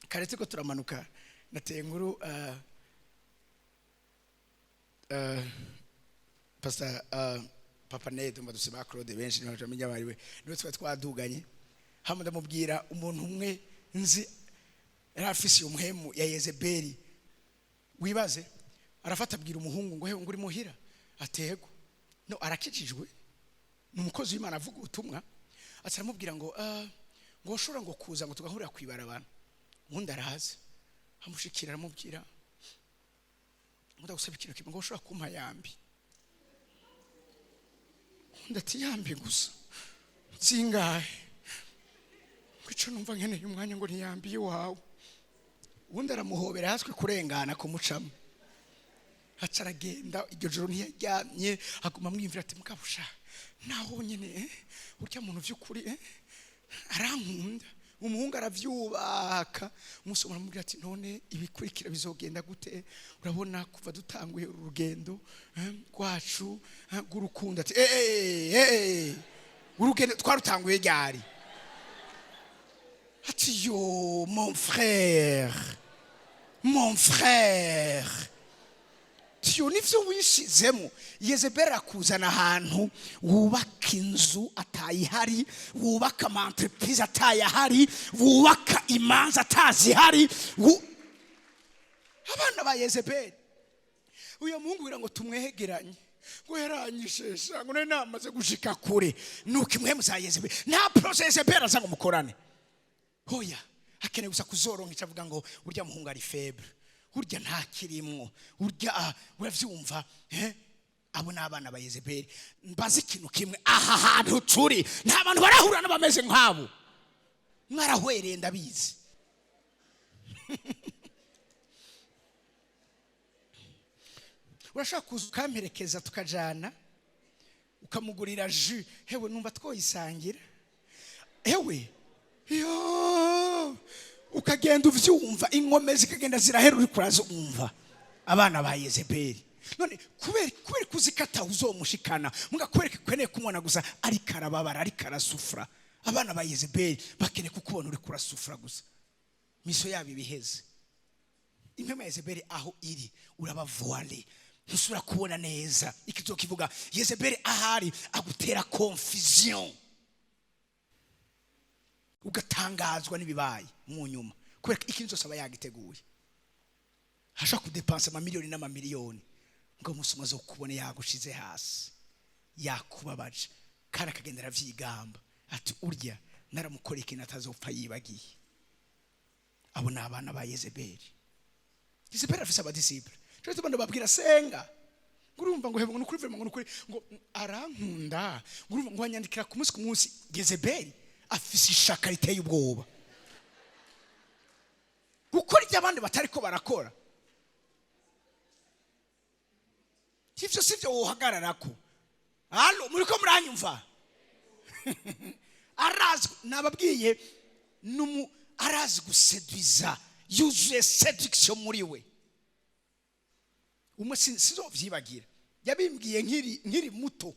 [SPEAKER 1] Kare turiko turamanuka, nateye inkuru Pastor Papa Ned, umva duse ba Claude benshi ntibamenya abariwe, niwe tuba twaduganye hamwe. Ndamubwira umuntu umwe nzi yari afise iyo mpwemu ya Yezebeli. Wibaze, arafata abwira umuhungu ngo: "Hewe," ngo, "uri muhira?" Atego no arakijijwe, ni umukozi w'Imana, avuga ubutumwa. Aca aramubwira ngo ngo ushobora ngo kuza ngo tugahurira kwibarabara. Ubundi araza, amushikira, aramubwira ngo: "Ndagusaba ikintu kimwe," ngo, "ushobora kumpa yambi?" Undi ati: "Yambi gusa? Zingahe?" Ngo: "Ico numva nkeneye umwanya," ngo, "ntiyambi iwawe." Ubundi aramuhobera, haswe kurengana kumucamo, aca aragenda. Iryo joro ntiyaryamye, aguma amwiyumvira ati: "Mugabusha naho nyene urya muntu vy'ukuri arankunda." Umuhungu aravyubaka. Umunsi umwe aramubwira ati: "None ibikurikira bizogenda gute? Urabona kuva dutanguye uru rugendo rwacu rw'urukundo." Ati: "Urugendo twarutanguye ryari?" Ati: "Yo, mon frère, mon frère." Tiyo nivyo wishizemo. Yezebeli akuzana ahantu wubaka inzu atayihari, wubaka ama entreprise atayahari, wubaka imanza atazihari. Abana ba Yezebeli. Uyo muhungu kugira ngo tumwegeranye, ngo yaranyishesha, ngo nari namaze gushika kure. Nuko impwemu za Yezebeli, nta projet Yezebeli aza ngo mukorane, hoya. Akeneye gusa kuzoronka icyo avuga ngo urya muhungu ari faible. Urya nta kirimwo, urya uravyumva, eh? Abo ni abana ba Yezebeli. Mbaze ikintu kimwe: aha hantu turi, nta bantu barahura n'abameze nk'abo? Mwarahwereye, ndabizi. Urashobora kuza ukamperekeza, tukajana, ukamugurira jus. Hewe, numva twoyisangira. Hewe yo, ukagenda uvyumva, ingome zikagenda zirahera, uri kurazumva. Abana ba Yezebeli. None kubera kuzikata uzomushikana muga kubera kweneye kumubona gusa ariko arababara, ariko arasufura. Abana ba Yezebeli bakeneye kukubona uri kurasufura gusa, miso yabo ibiheze. Impema ya Yezebeli aho iri, urabavoile, ntusubira kubona neza. Ikizokivuga, Yezebeli ahari agutera confusion, ugatangazwa n'ibibaye mu nyuma, kubera ko ikintu cyose aba yagiteguye. Hashobora kudepansa amamiliyoni n'amamiliyoni ngo umunsi umwe azokubone yagushize hasi, yakubabaje, kandi akagenda aravyigamba ati: "Urya naramukoreye ikintu atazopfa yibagiye." Abo ni abana ba Yezebeli. Yezebeli afise abadisipure. Cyo gituma ndababwira: senga. Ngo urumva, ngo hebo, ngo nukuri vraiment, ngo nukuri, ngo arankunda, ngo urumva, ngo anyandikira ku munsi ku munsi. Yezebeli afise ishaka riteye ubwoba gukora ibyo abandi batariko barakora. Ivyo sivyo wohagararako. Allo, muriko muranyumva? Arazi, nababwiye, numu arazi gusedwiza, yuzuye séduction muri we. Umwe sizovyibagira, yabimbwiye nkiri muto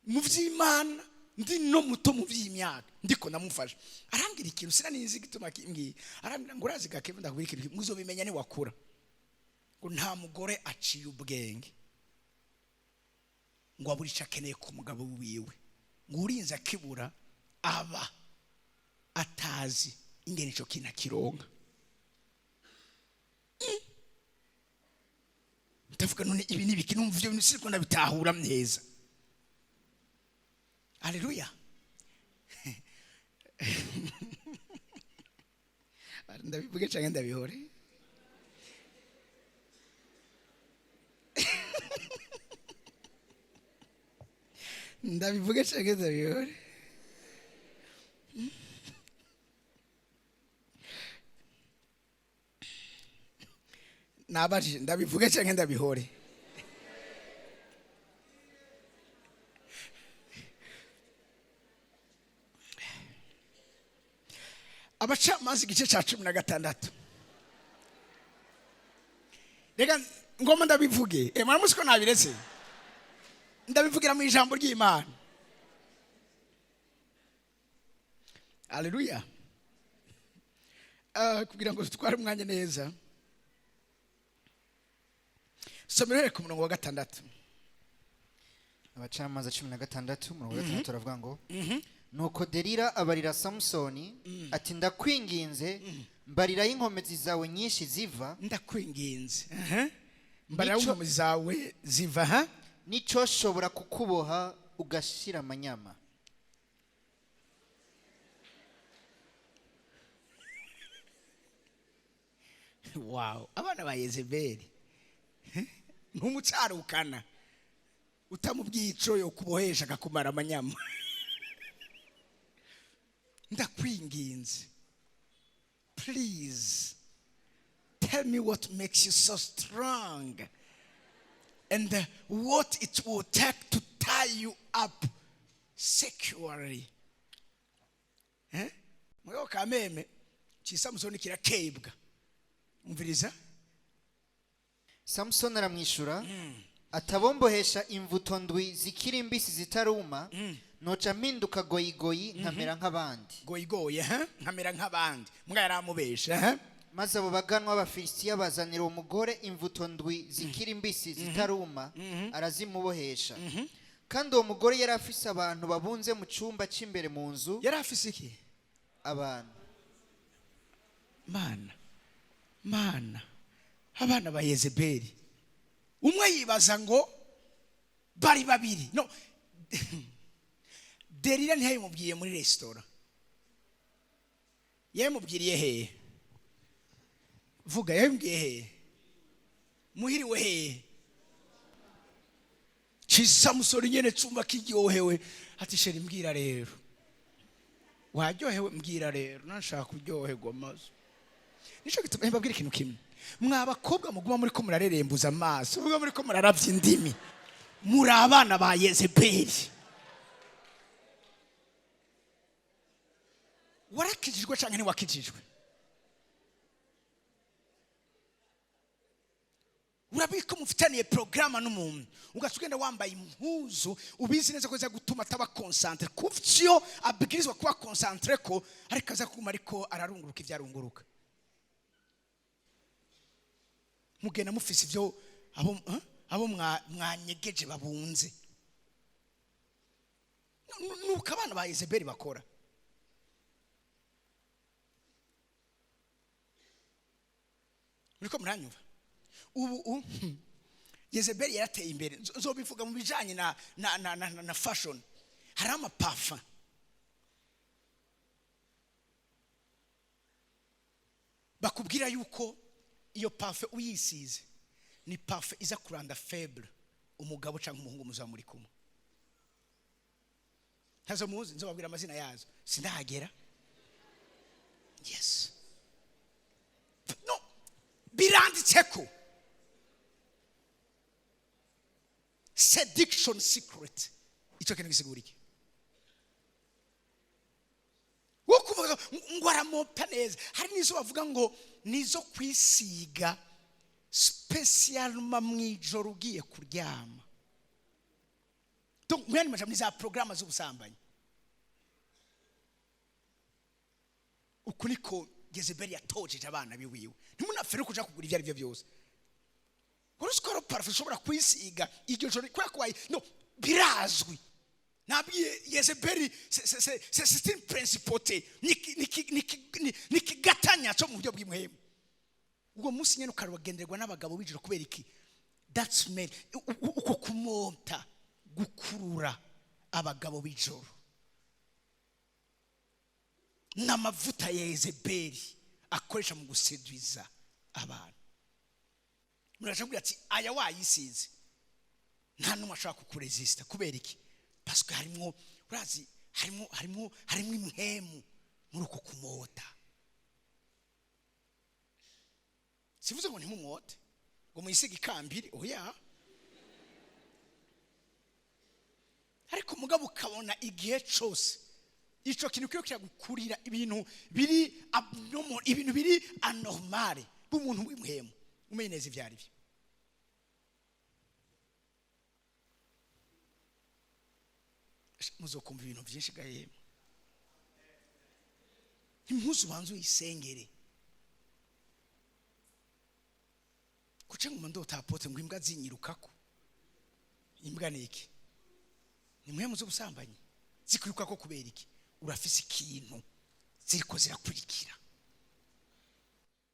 [SPEAKER 1] mu vy'Imana, ndi no muto mu vy'imyaka, ndiko ndamufasha. Arambwira ikintu sinanizi gituma kimbwiye. Arambwira ngo: "Urazi gakeve, ndakubwira ikintu, muzobimenya niwakura, ngo nta mugore aciye ubwenge ngo abure icyo akeneye ku mugabo wiwe, ngo urinze akibura aba atazi ingene ico kintu akironka." Ndavuga: "None ibi ni ibiki?" Numva ivyo bintu siriko ndabitahura neza. Aleluya! Ndabivuge canke ndabihore? Ndabivuge canke ndabihore? Nabajije: ndabivuge canke ndabihore? Abacamanza igice cya 16. Reka ngomba ndabivuge. Muramuzi ko nabiretse, ndabivugira mu ijambo ry'Imana. Aleluya! Kugira ngo dutware umwanya neza, somera uhereye ku murongo wa 6.
[SPEAKER 2] Abacamanza 16, umurongo wa 6, aravuga ngo: "Nuko Delila abarira Samusoni ati: 'Ndakwinginze, mbariraho inkomezi zawe nyinshi ziva.'"
[SPEAKER 1] "Ndakwinginze, aha. Mbariraho inkomezi zawe ziva ha."
[SPEAKER 2] "Nico shobora kukuboha ugashira amanyama."
[SPEAKER 1] Wow, abana ba Yezebeli! Ntumucarukana utamubwiye ico yo kubohesha akakumara amanyama. "Ndakwinginze, please tell me what makes you so strong and what it will take to tie you up securely." Eh, mugabo kameme ci Samusoni kirakebwa. Umviriza.
[SPEAKER 2] Samusoni aramwishyura atabombohesha imvuto ndwi zikiri mbisi zitaruma, noca mpinduka goyigoyi nkamera nk'abandi.
[SPEAKER 1] Goyigoye, ha, nkamera nk'abandi. Mbwa yaramubesha, ha?
[SPEAKER 2] Maze abo baganwa b'Abafilisitiya bazanira uwo mugore imvuto ndwi zikiri mbisi zitaruma, arazimubohesha. Kandi uwo mugore yari afise abantu babunze mu cyumba cy'imbere mu nzu.
[SPEAKER 1] Yari afise iki?
[SPEAKER 2] Abantu.
[SPEAKER 1] Mana, mana! Abana ba Yezebeli. Umwe yibaza ngo bari babiri. No Delila ntiyabimubwiye muri resitora, yabimubwiriye hehe? Vuga, yabimbwiye hehe? Muhiriwe hehe? Cisamusoni nyene cumba kiryohewe, ati: "Chéri, mbwira rero, waryohewe? Mbwira rero, nashaka kuryoherwa amaso." Nico gituma mbabwira ikintu kimwe: mwa bakobwa muguma muri ko murarerembuza amaso, muguma muri ko muraravya indimi, muri abana ba Yezebeli. Warakijijwe canke ntiwakijijwe? Urabizi ko mufitaniye porogaramu n'umuntu, ugaca ugenda wambaye impuzu ubizi neza ko iza gutuma ataba concentré ku vyo abwirizwa kuba concentré ko, ariko aza kuguma ariko ararunguruka ibyo arunguruka. Mugenda mufise ivyo abo, eh? Abo mwanyegeje babunze. Nuko abana ba Yezebeli bakora. Muriko muranyumva? Ubu Yezebeli yarateye imbere. Nzobivuga mu bijanye na fashion. Hari amaparfum bakubwira yuko iyo parfum uyisize ni parfum iza kuranda faible umugabo cyangwa umuhungu muzaba muri kumwe. Ntazo muzi, nzobabwira amazina yazo, sindahagera. Yes, no, biranditse ko seduction secret. Icyo kintu gisigura iki? Wo kuvuga ngo aramota neza. Hari n'izo bavuga ngo nizo kwisiga spécialement mu ijoro ugiye kuryama. Donc mu yandi majambo, ni za porogaramu z'ubusambanyi. Uku niko Yezebeli yatojeje abana biwiwe. Ntimunapfe no kuja kugura ibyo ari byo byose. Uruzi ko parfum ushobora kwisiga iryo joro kubera ko no birazwi. Nabwiye, Yezebeli c'est une principauté, ni kigatanya cyo mu buryo bw'impwemu. Ubwo munsi nyene ukabagenderwa n'abagabo b'ijoro. Kubera iki? That smell, uko kumota gukurura abagabo b'ijoro, n'amavuta ya Yezebeli akoresha mu guseduiza abantu. Murashobora kugira ati: "Aya wayisize, nta n'umwe ashobora kukuresista." Kubera iki? Parce que harimwo, urazi, harimwo impwemu muri uko kumota. Sivuze ngo ntimumwote, ngo muyisige ikambiri, oya. Ariko mugabo ukabona igihe cose ico kintu kiyo kiragukurira ibintu biri abnormal, ibintu biri anormal b'umuntu w'impwemu, umenye neza ivyo ari byo. Muzokumva ibintu byinshi gahemwe. Impuzu ubanza uyisengere. Kuca nguma ndota apote ngo imbwa zinyirukako. Imbwa ni iki? Ni mpwemu z'ubusambanyi zikwirukako. Kubera iki? Urafise ikintu ziriko zirakurikira.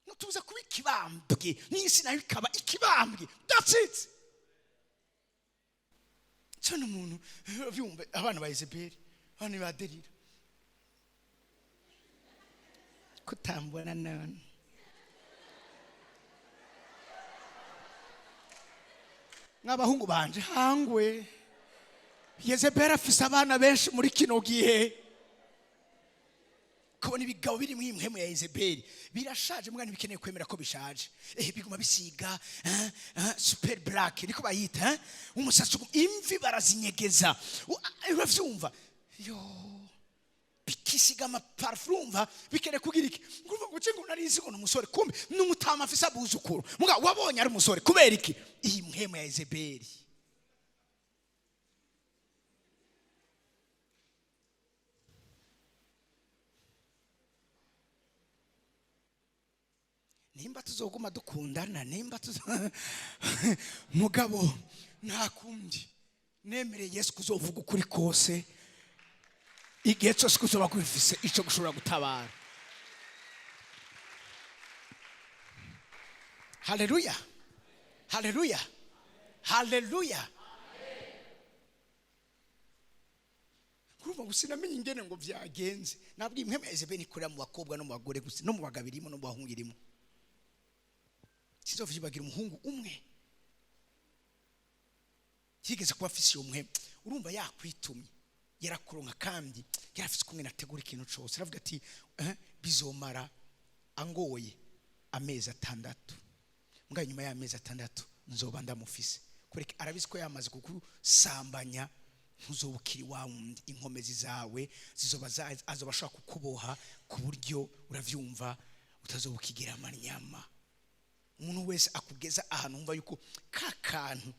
[SPEAKER 1] Nutuza kuba ikibambwe n'isi nayo ikaba ikibambwe. That's it. Cyo umuntu byumve, abana ba Yezebeli, abana ba Delila, kutambona none. Mw'abahungu banje, hangwe Yezebeli afise abana benshi muri kino gihe. Kubona ibigabo biri mu impwemu ya Yezebeli birashaje, mwana, bikeneye kwemera ko bishaje. Biguma bisiga super black, niko bayita, eh? Umusatsi imvi barazinyegeza. Uravyumva yo, bikisiga amaparfum. Urumva bikeneye kugira iki? Ngurumva ngo ngo narizi ngo ni umusore, kumbe ni umutama afise abuzukuru. Muga wabonye ari umusore. Kubera iki? Iyi mpwemu ya Yezebeli. Nimba tuzoguma dukundana, nimba tuzo mugabo nta kundi, nemereye Yesu kuzovuga ukuri kose igihe cyose kuzoba kwifise ico gushobora gutabara. Haleluya, haleluya, haleluya! Kurumva ngo sinamenye ingene ngo vyagenze. Nabwiye, impwemu ya Yezebeli ikorera mu bakobwa no mu bagore gusa, no mu bagabo irimo, no mu bahungu irimo. Sizovyibagira umuhungu umwe yigeze kuba afise iyo mpwemu. Urumva yakwitumye, yarakuronka, kandi yarafise kumwe nategura ikintu cose. Aravuga ati: "Bizomara angoye amezi 6, mbwa nyuma y'amezi 6 nzoba ndamufise." Kureka arabizi ko yamaze kukusambanya, ntuzoba ukiri wa wundi. Inkomezi zawe zizoba azoba ashobora kukuboha ku buryo, uravyumva, utazoba ukigira amanyama. Umuntu wese akugeza ahantu wumva yuko ka kantu,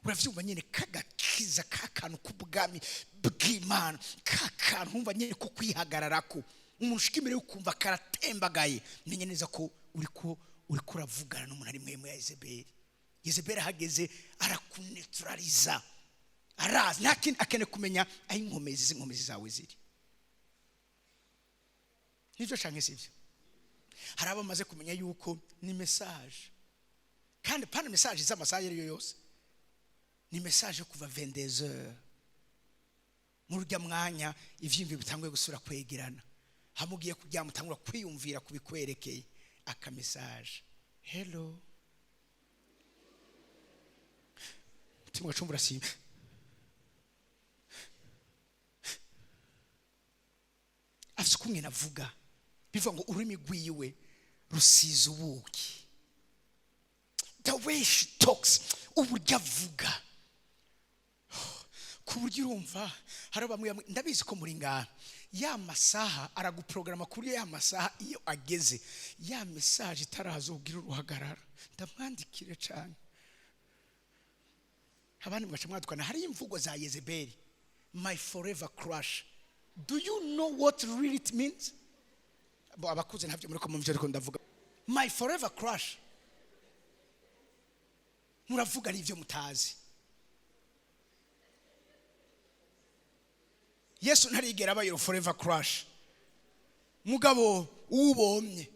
[SPEAKER 1] uravyumva nyene, kagakiza, ka kantu k'ubwami bw'Imana, ka kantu wumva nyene ko kwihagararako, umuntu ushika imbere yo kumva karatembagaye, menye neza ko uriko uravugana n'umuntu ari mpwemu ya Yezebeli. Yezebeli ahageze arakunetraliza. Arazi, nta kindi akeneye kumenya, aho inkomezi z'inkomezi zawe ziri. Nivyo canke sivyo? Hari abamaze kumenya yuko ni message, kandi pana message z'amasaha ayo ariyo yose, ni message yo kuva 22h, muri urya mwanya ivyiyumviro bitanguye gusubira kwegerana, hamwe ugiye kuryama utangura kwiyumvira kubikwerekeye, aka message: "Hello." Umutima wacumva urasimba. Afise ukumwe navuga, bivuga ngo ururimi rwiwe rusize ubuki. The way she talks, uburyo avuga, ku buryo urumva hari bamwe bamwe, ndabizi ko muri ngaha, ya masaha araguprograma ku buryo ya masaha iyo ageze, ya message itaraza, ubwira uruhagarara: "Ndamwandikire cyane." Abandi mugaca mwadukana. Hari imvugo za Yezebeli: "My forever crush." Do you know what really it means? Bo abakuze ntabyo muri ko mumvye, ariko ndavuga "my forever crush", muravuga ari ibyo mutazi. Yesu ntarigera aba your forever crush. Mugabo ubomye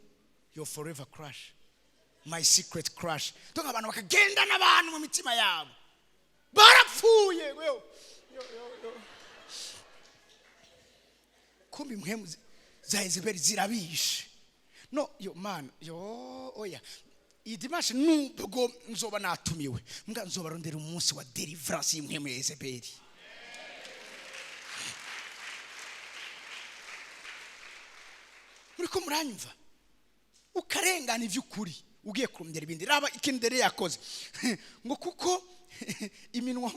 [SPEAKER 1] your forever crush, "my secret crush", donc abantu bakagenda n'abantu mu mitima yabo barapfuye. Yo, yo, yo, yo. Kumbi impwemu za Yezebeli zirabishe. No yo mana yo, oya, iyi dimanche nubwo nzoba natumiwe, mbwa nzobarondera umunsi wa deliverance y'impwemu ya Yezebeli. Muriko muranyumva? Ukarengana iby'ukuri ugiye kurondera ibindi. Raba ikintu dere yakoze, ngo kuko iminwa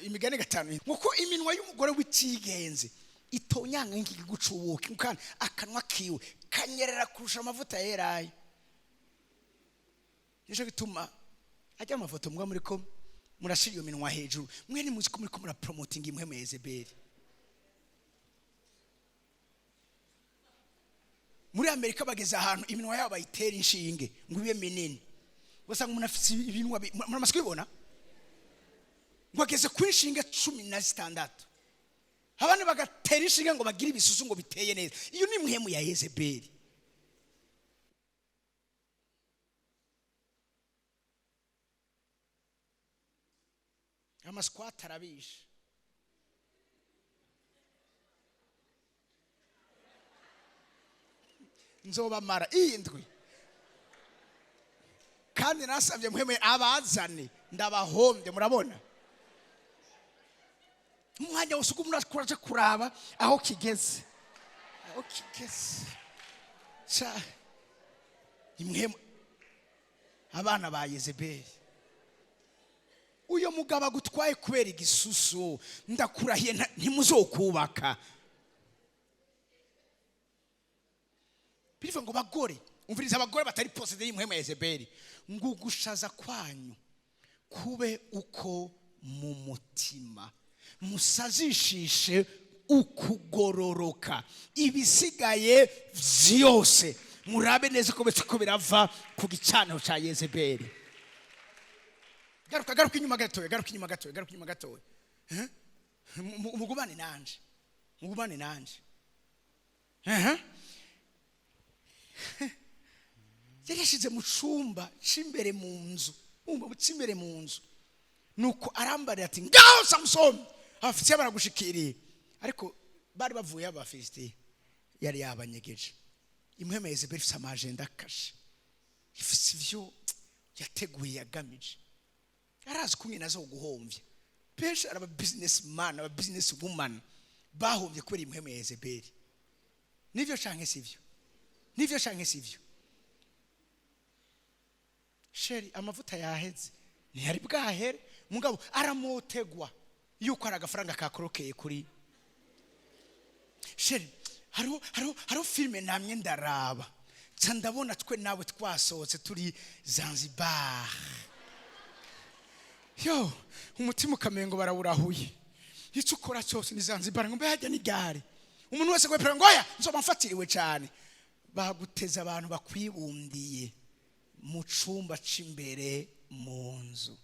[SPEAKER 1] imigani 5, ngo ko iminwa y'umugore w'itigenze itonyanga nk'igihugu c'ubuki, kandi akanwa kiwe kanyerera kurusha amavuta yerayo. Nicyo gituma ajya amafoto muba muri ko murashira iyo minwa hejuru, mwene muzi ko muri ko murapromotinga impwemu ya Yezebeli. Muri Amerika bageze ahantu iminwa yabo bayitera inshinge ngo ibe minini. Ugasanga umuntu afite ibinwa muramaze kubibona, ngo ageze ku inshinge 16, abandi bagatera inshinge ngo bagire ibisusu ngo biteye neza. Iyo ni impwemu ya Yezebeli. Amasquat arabishe. Nzobamara iyi ndwi, kandi nasabye muheme abazane, ndabahombye. Murabona umwanya wose uko umuntu akuraje kuraba aho kigeze, aho kigeze. Sha, imwe abana ba Yezebeli, uyo mugabo agutwaye kubera igisusu, ndakurahiye, ntimuzokubaka. Bivuga ngo bagore, umviriza, abagore batari possédés y'impwemu ya Yezebeli, ngo ugushaza kwanyu kube uko mu mutima, musazishishe ukugororoka, ibisigaye vyose murabe neza ko ko birava ku gicaniro ca Yezebeli. Garuka, garuka inyuma gatoya, garuka inyuma gatoya, garuka inyuma gatoya. Eh? Mugumane nanje, mugumane nanje. Eh? Yari yashyize mu cumba c'imbere mu nzu, umva, c'imbere mu nzu. Nuko arambarira ati: "Ngaho Samusoni, Abafilisitiya baragushikiriye." Ariko bari bavuye, Abafilisitiya yari yabanyegeje. Impwemu ya Yezebeli ifise amajenda akashe, ifise ivyo. Yateguye, yagamije, arazi kumwe nazo guhomvya. Benshi ari aba businessman, aba business woman bahombye kubera impwemu ya Yezebeli. Nivyo canke sivyo? Nivyo canke sivyo? Chéri, amavuta yaheze. Ntiyari bwahere, mugabo aramotegwa yuko ari agafaranga kakorokeye kuri. Chéri, hariho filime namye ndaraba, nca ndabona twe nawe twasohotse turi Zanzibar. Yo, umutima ukamengo barawurahuye. Icyo ukora cyose ni Zanzibar, ngo mbe hajya n'igare. Umuntu wese gwepera ngo oya, nzoba mfatiriwe cyane. Baguteza abantu bakwibundiye mu cumba c'imbere mu nzu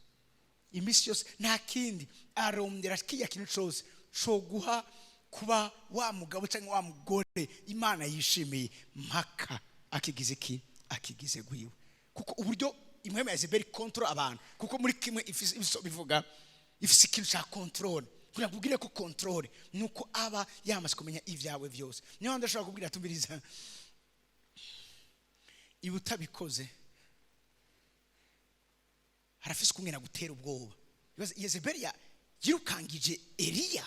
[SPEAKER 1] iminsi yose. Nta kindi arondera, kiya kintu cyose coguha kuba wa mugabo cyangwa wa mugore Imana yishimiye, mpaka akigize iki? Akigize gwiwe. Kuko uburyo impwemu ya Yezebeli contrôle abantu, kuko muri kimwe ifise bivuga ifise ikintu cya contrôle. Kugira ngo ubwire ko contrôle nuko aba yamaze kumenya ibyawe byose. Niyo mpamvu ndashobora kubwira, tumviriza, iba utabikoze harafise kumwe gutera ubwoba. Ibaze, Yezebeli yirukangije Eliya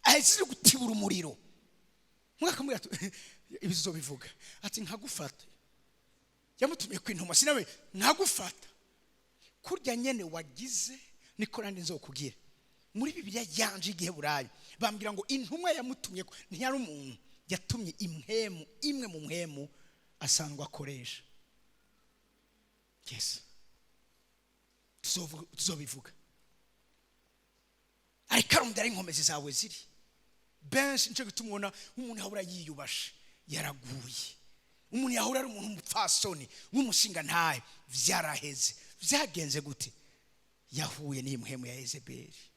[SPEAKER 1] aheze gutibura umuriro. Mwakamubwira ati ibizo bivuga ati nkagufata. Yamutumiye kwintuma sinawe, nkagufata kurya nyene wagize niko nandi nzokugira. Muri Bibiliya yanje y'Igiheburayo bambwira ngo intumwa yamutumye ko ntiyari umuntu, yatumye impwemu imwe mu mpwemu asanzwe akoresha. Yes, tuzobivuga. Ariko arondera inkomezi zawe ziri benshi. Nicyo gituma ubona umuntu yahora yiyubashe yaraguye, umuntu yahora ari umuntu w'umupfasoni w'umushinga ntahe vyaraheze. Vyagenze gute? Yahuye n'impwemu ya Yezebeli.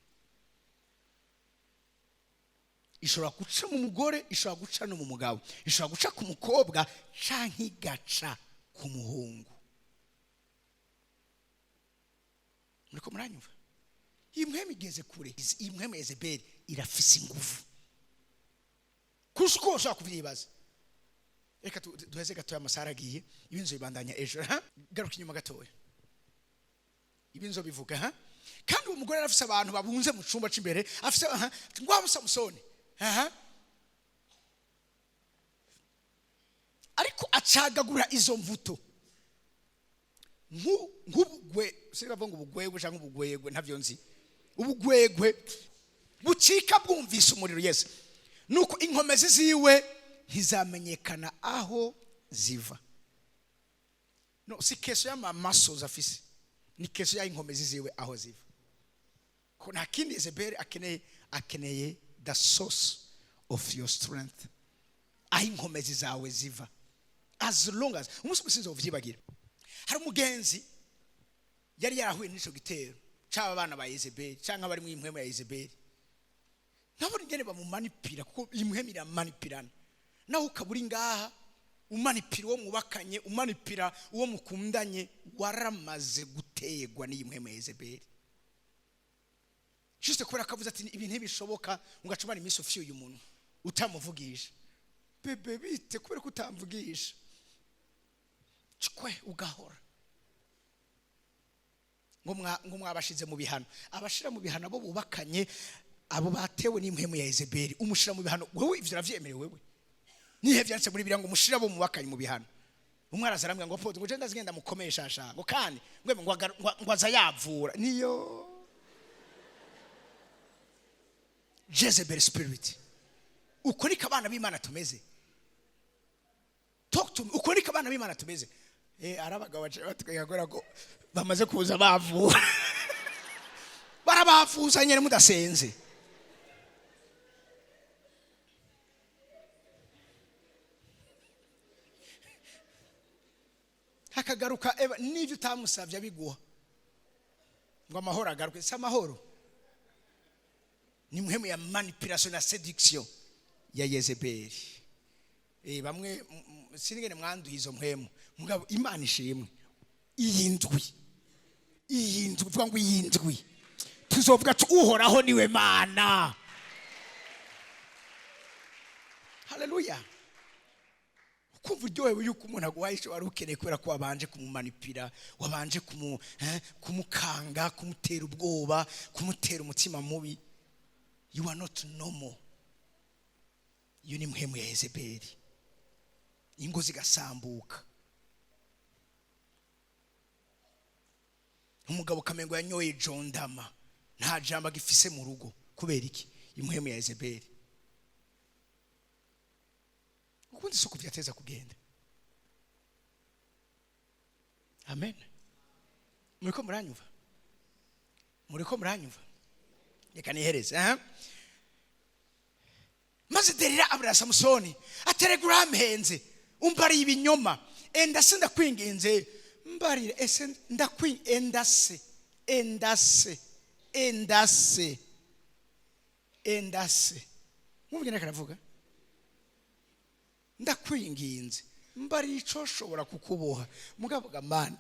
[SPEAKER 1] Ishobora guca mu mugore, ishobora guca no mu mugabo, ishobora guca ku mukobwa canke igaca ku muhungu. Muriko muranyumva? Iyi mpwemu igeze kure. Iyi mpwemu ya Yezebeli irafise ingufu kurusha uko ushobora kuvyibaza. Reka duheze gatoya, amasaha aragiye. Ibinzo bibandanya ejo. Ha, garuka inyuma gatoya, ibinzo bivuga. Ha, kandi uwo mugore arafise abantu babunze mu cumba c'imbere, afise aha ngwabo Samusoni. Aha ariko acagagura izo mvuto nk'ubugwe, sinbavuga ngo ubugwegwe cyangwa ubugwegwe, ntavyo nzi, ubugwegwe bucika bwumvise umuriro. Yesu, nuko inkomezi ziwe ntizamenyekana aho ziva. No si question y'amamasozi afise, ni question y'inkomezi ziwe aho ziva. Ko nta kindi Yezebeli akeneye, akeneye the source of your strength, aho inkomezi zawe ziva. As long as umunsi umwe sinzovyibagira, hari umugenzi yari yarahuye n'ico gitero c'aba bana ba Yezebeli canke abari mu impwemu ya Yezebeli. Nabona ingene bamumanipira, kuko impwemu iramanipirana. Nawe ukaba uri ngaha umanipira uwo mwubakanye, umanipira uwo mukundanye, waramaze gutegwa n'iyi mpwemu ya Yezebeli. Juste kubera ko avuze ati ibi ntibishoboka, ugaca umara iminsi ufyuye umuntu utamuvugisha. Bébé, bite? Kubera ko utamvugisha, cwe ugahora ngo mwabashize mu bihano. Abashira mu bihano abo bubakanye, abo batewe n'impwemu ya Yezebeli, umushira mu bihano. Wewe ivyo uravyemerewe? Wewe nihe vyanditse muri Bibiliya ngo umushira abo mubakanye mu bihano? Umwe araza arambwira ngo apôtre, ngo je ndazigenda mukomesha sha, ngo kandi ngo aza yavura. Niyo Jezebel spirit. Uko niko abana b'Imana tumeze. Talk to me. Uko niko abana b'Imana tumeze. Ari abagabo baciye batwiga kubera ko bamaze kuza bavura, barabavuza nyene mudasenze. Hakagaruka eba n'ibyo utamusabye abiguha, ngo amahoro agaruke. Si amahoro, ni mpwemu ya manipulation na séduction ya Yezebeli. Bamwe sinigene mwanduye izo mpwemu, mugabo Imana ishimwe. Iyi ndwi, iyi ndwi, vuga ngo iyi ndwi tuzovuga ati Uhoraho niwe Mana. Haleluya! Kumva uryohewe yuko umuntu aguhaye icyo wari ukeneye kubera ko wabanje kumumanipira, wabanje kumukanga, kumutera ubwoba, kumutera umutima mubi. You are not normal. Iyo ni mpwemu ya Yezebeli. Ingo zigasambuka, umugabo kamengo yanyoye jondama, nta jambo agifise mu rugo. Kubera iki? Impwemu ya Yezebeli. Ukundi soko vyateza kugenda. Amen. Muriko muranyumva? Muriko muranyumva? Reka nihereze. Maze Delila abwira Samusoni aterega urampenze, umbariye ibinyoma, enda se ndakwinginze mbarire, ese ndakwi enda se enda se enda se enda se. Mwumvye karavuga, ndakwinginze mbariye ico shobora kukuboha. Mugabo gamana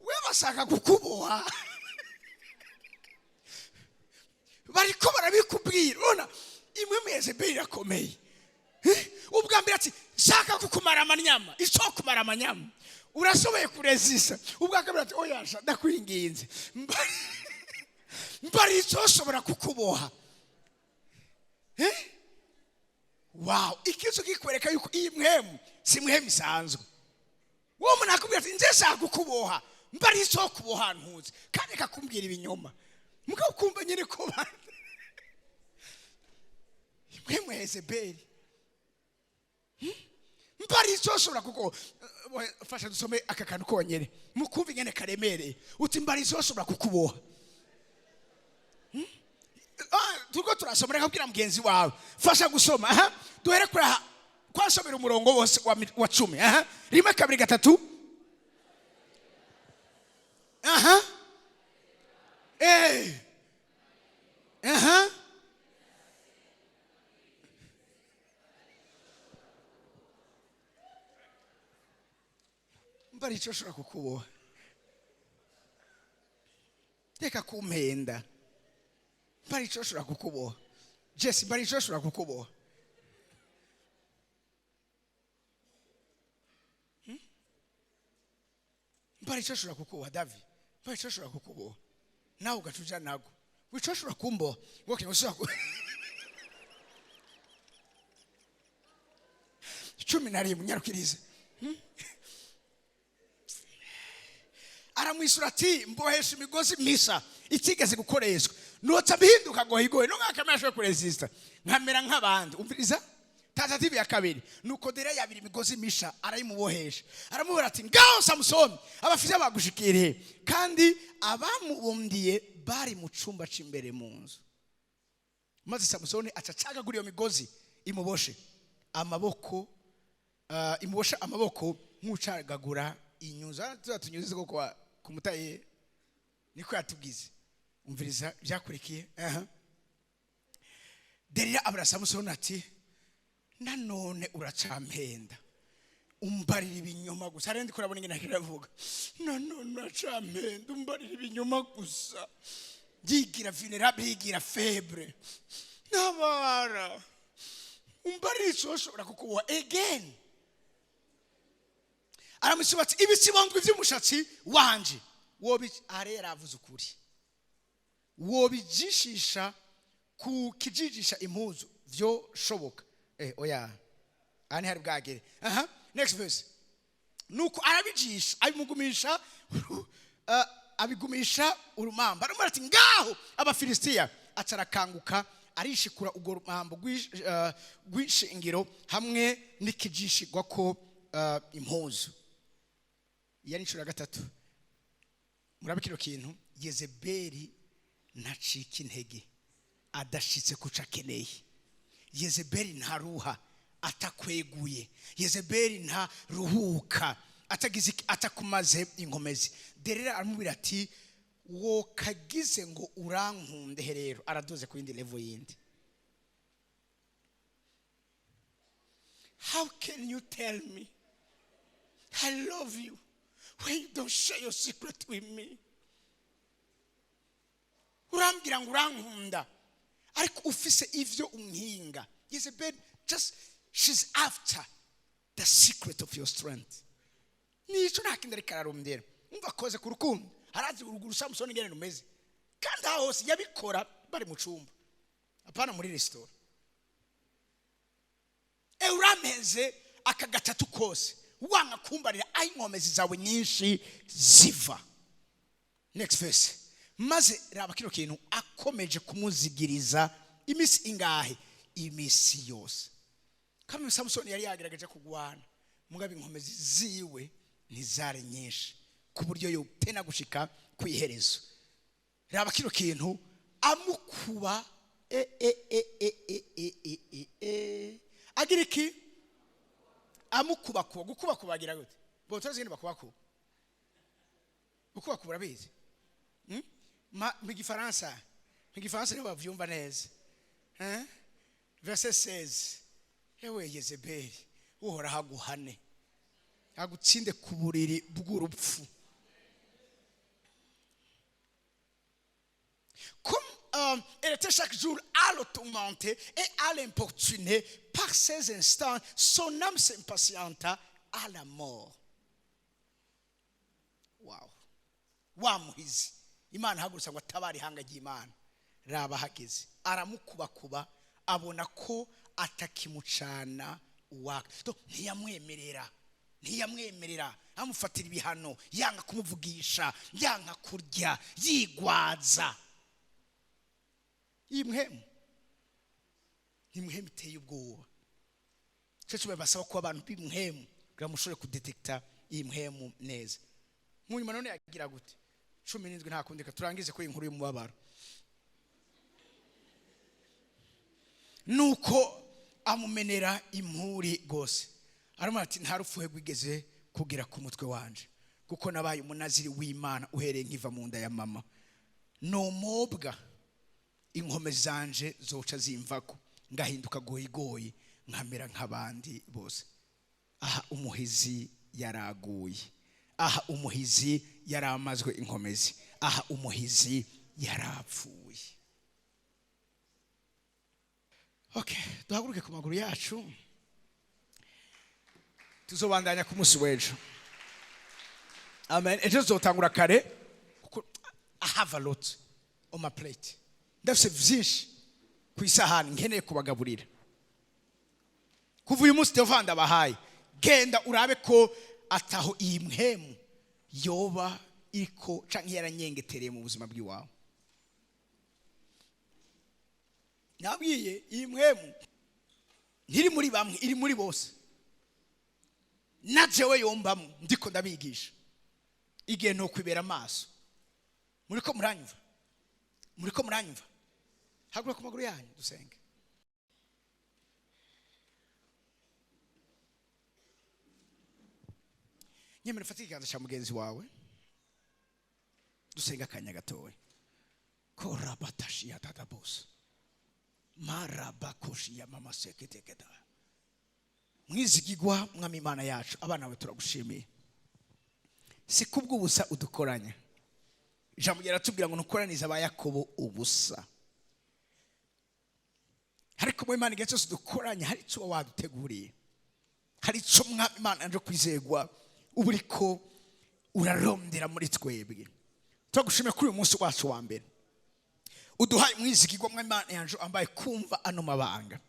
[SPEAKER 1] we bashaka kukuboha, bariko barabikubwira. Urabona imwe mu Yezebeli irakomeye. Ubwa mbere ati shaka kukumara amanyama, ico kumara amanyama urashoboye kurezisa. Ubwa kabiri ati oya sha ndakwinginze mbari ico shobora kukuboha. Wow, ikizo kikwereka yuko iyi mwemu si mwemu isanzwe. Wowe umuntu akubwira ati nje shaka kukuboha, mbari ico kuboha ntuzi, kandi akakumbwira ibinyoma. Mugabo kumva nyine ko mwemu ya Yezebeli mbari ico shobora kuko fasha dusome aka kantu konyene mukumva ingene karemereye. Uti mbari ico shobora kukuboha. Turiko turasoma, reka kubwira mugenzi wawe fasha gusoma. Aha duhere kuri aha kwasomera umurongo wose wa 10. Aha 1 2 3. Aha aha mbari ico shobora kukuboha, reka kumpenda. Mbari ico shobora kukuboha Jesse, mbari ico shobora kukuboha. Mbari ico shobora kukuboha Davi, mbari ico shobora kukuboha nawe ugacuja nago wico shobora kumboha ngo kintu ushobora ku 11 nyarukirize. Aramwisura ati mbohesha imigozi misa itigeze gukoreshwa, notsa bihinduka gohigoye no nkakamera ashobora kuresista nkamera nk'abandi. Umviriza tentative ya kabiri. Nuko Delila yabira imigozi misha arayimubohesha, aramubwira ati ngaho Samusoni abafite bagushikiriye. Kandi abamubumbiye bari mu cumba c'imbere mu nzu. Maze Samusoni aca acagagura iyo migozi imuboshe amaboko, imuboshe amaboko nk'ucagagura inyuza. Tunyuze ko kwa kumutaye niko yatubwize. Umviriza byakurikiye. Delila abura Samusoni ati nanone uracampenda, umbarira ibinyoma gusa. Hari ndi kurabona ingene kiravuga, nanone uracampenda umbarira ibinyoma gusa. Yigira vulnerable, yigira faible, nabara umbarira ico ushobora kukuboha again. Aramusubiza ati ibisibondwe vy'umushatsi wanje wobi are yaravuze ukuri, wobijishisha ku kijijisha impuzu vyo shoboka. Oya ani hari bwagere. Aha next verse. Nuko arabijisha abimugumisha abigumisha urumamba. Aramubwira ati ngaho Abafilisitiya. Acarakanguka arishikura urwo rumambo rw'ishingiro hamwe n'ikijishigwa ko impuzu. Iya ni inshuro ya 3. Murabe kino kintu, Yezebeli ntacika intege adashitse kuca akeneye. Yezebeli ntaruha atakweguye. Yezebeli ntaruhuka atagize atakumaze inkomezi. Delila aramubwira ati wokagize ngo urankunde. Rero araduze ku yindi level yindi. How can you tell me I love you when you don't share your secret with me? Urambwira ngo urankunda ariko ufise ivyo unkinga. Yezebeli just She's after the secret of your strength. Nico nta kindi ariko ararondera. Umva, akoze ku rukundo, harazi uruguru Samusoni ingene rumeze, kandi aho hose yabikora bari mu cumba, apana muri resitora. Urameze aka gatatu kose wanga kumbarira aho inkomezi zawe nyinshi ziva. Next verse. Maze raba kino kintu: akomeje kumuzigiriza iminsi ingahe? Iminsi yose. Kandi Samusoni yari yagerageje kugwana, mugabo inkomezi ziwe ntizari nyinshi ku buryo yotena gushika ku iherezo. Raba kino kintu: amukuba e e e e e e e e e agira iki? Amukubakuba. Gukubakuba agira gute? Bo turazi ingene bakubakuba. Gukubakuba urabizi? Ma mu gifaransa niho bavyumva neza, hein? Verset 16: "Ewe Yezebeli, Uhoraho aguhane, agutsinde ku buriri bw'urupfu." Comme elle était chaque jour à le tourmenter et à l'importuner par ses instances, son âme s'impatienta à la mort. Wow. Wa muhizi Imana ahagurutsa ngo atabare ihanga ry'Imana, raba hageze aramukubakuba, abona ko atakimucana uwaka. Ntiyamwemerera, ntiyamwemerera, amufatira ibihano, yanga kumuvugisha, yanga kurya, yigwaza. Iyi mpwemu ni mpwemu iteye ubwoba. Cyo kimwe basaba kuba abantu b'impwemu kugira ngo mushobore kudetekita iyi mpwemu neza. Munyuma none yagira gute? 17. Nta kundi, reka turangize kuri iyi nkuru y'umubabaro. Nuko amumenera impuri rwose, aramubwira ati: "Nta rupfuhe rwigeze kugera ku mutwe wanje, kuko nabaye umunaziri w'Imana uhereye nkiva mu nda ya mama. Nomobwa, inkome zanje zoca zimvako, ngahinduka goyigoyi, nkamera nk'abandi bose." Aha umuhizi yaraguye, aha umuhizi yaramazwe inkomezi, aha umuhizi yarapfuye. Okay, duhaguruke ku maguru yacu, tuzobandanya ku munsi w'ejo. Amen. Ejo tuzotangura kare kuko I have a lot on my plate. Ndafise vyinshi ku isahani nkeneye kubagaburira. Kuva uyu munsi Teva ndabahaye, genda urabe ko ataho iyi mpwemu yoba iriko canke yaranyengetereye mu buzima bw'iwawe. Nabwiye, iyi mpwemu ntiri muri bamwe, iri muri bose. Na jewe yombamwo ndiko ndabigisha igihe ntokwibera amaso. Muriko muranyumva? Muriko muranyumva? Haguruka ku maguru yanyu, dusenge. Nyemera ufate ikiganza cya mugenzi wawe, dusenge akanya gatoya. Korabatashiya dadabosa marabakoshiya mama seketekeda. Mwizigigwa Mwami Imana yacu, abana bawe turagushimiye. Si kubw'ubusa udukoranya. Ijambo ryaratubwira ngo ntukoranize aba Yakobo ubusa. Ariko mu Imana, igihe cyose dukoranya, hari icyo uba waduteguriye, hari icyo, Mwami Imana nje kwizegwa, uba uriko urarondera muri twebwe. Turagushimiye kuri uyu munsi wacu wa mbere uduhaye, mwizigirwa Mwami Imana yanje, ambaye kumva ano mabanga.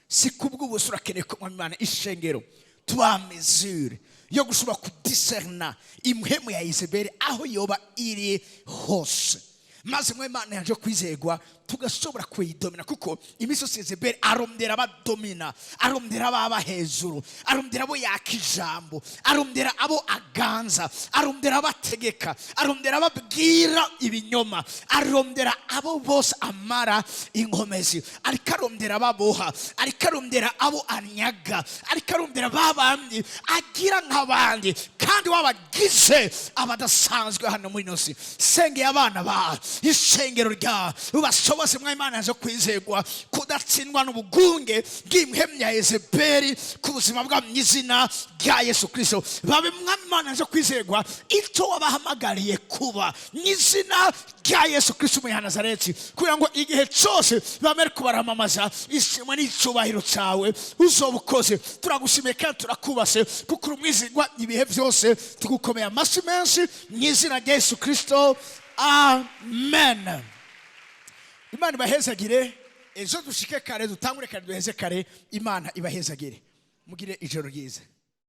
[SPEAKER 1] Si kubw'ubusa urakeneye ko, Mwami Imana, ishengero tuba mesure yo gushobora kudiserna impwemu ya Yezebeli aho yoba iri hose, maze Mwami Imana yanje kwizegwa, tugashobora kuyidomina, kuko iminsi yose Yezebeli arondera abadomina, arondera ababa hejuru, arondera abo yaka ijambo, arondera abo aganza, arondera abategeka, arondera ababwira ibinyoma, arondera abo bose amara inkomezi, ariko arondera ababoha, ariko arondera abo anyaga, ariko arondera babandi agira nk'abandi. Kandi wabagize abadasanzwe hano muri ino si. Sengeye abana ba ishengero rya ubashobose, mwami Imana zo kwizerwa, kudatsindwa n'ubugunge bw'impwemu ya Yezebeli ku buzima bwabo mu izina rya Yesu Kirisito. Babe, mwami Imana zo kwizerwa, icyo wabahamagariye kuba mu izina rya Yesu Kirisito Umunyanazareti, kugira ngo igihe cyose bamere kubaramamaza ishimwe n'icyubahiro cyawe. Uzoba ukoze. Turagushimiye kandi turakubase, kuko uri umwizigwa ibihe byose. Tugukomeye amashyi menshi mu izina rya Yesu Kirisito, amen. Imana ibahezagire. Ejo dushike kare, dutangure kare, duheze kare. Imana ibahezagire, mugire ijoro ryiza.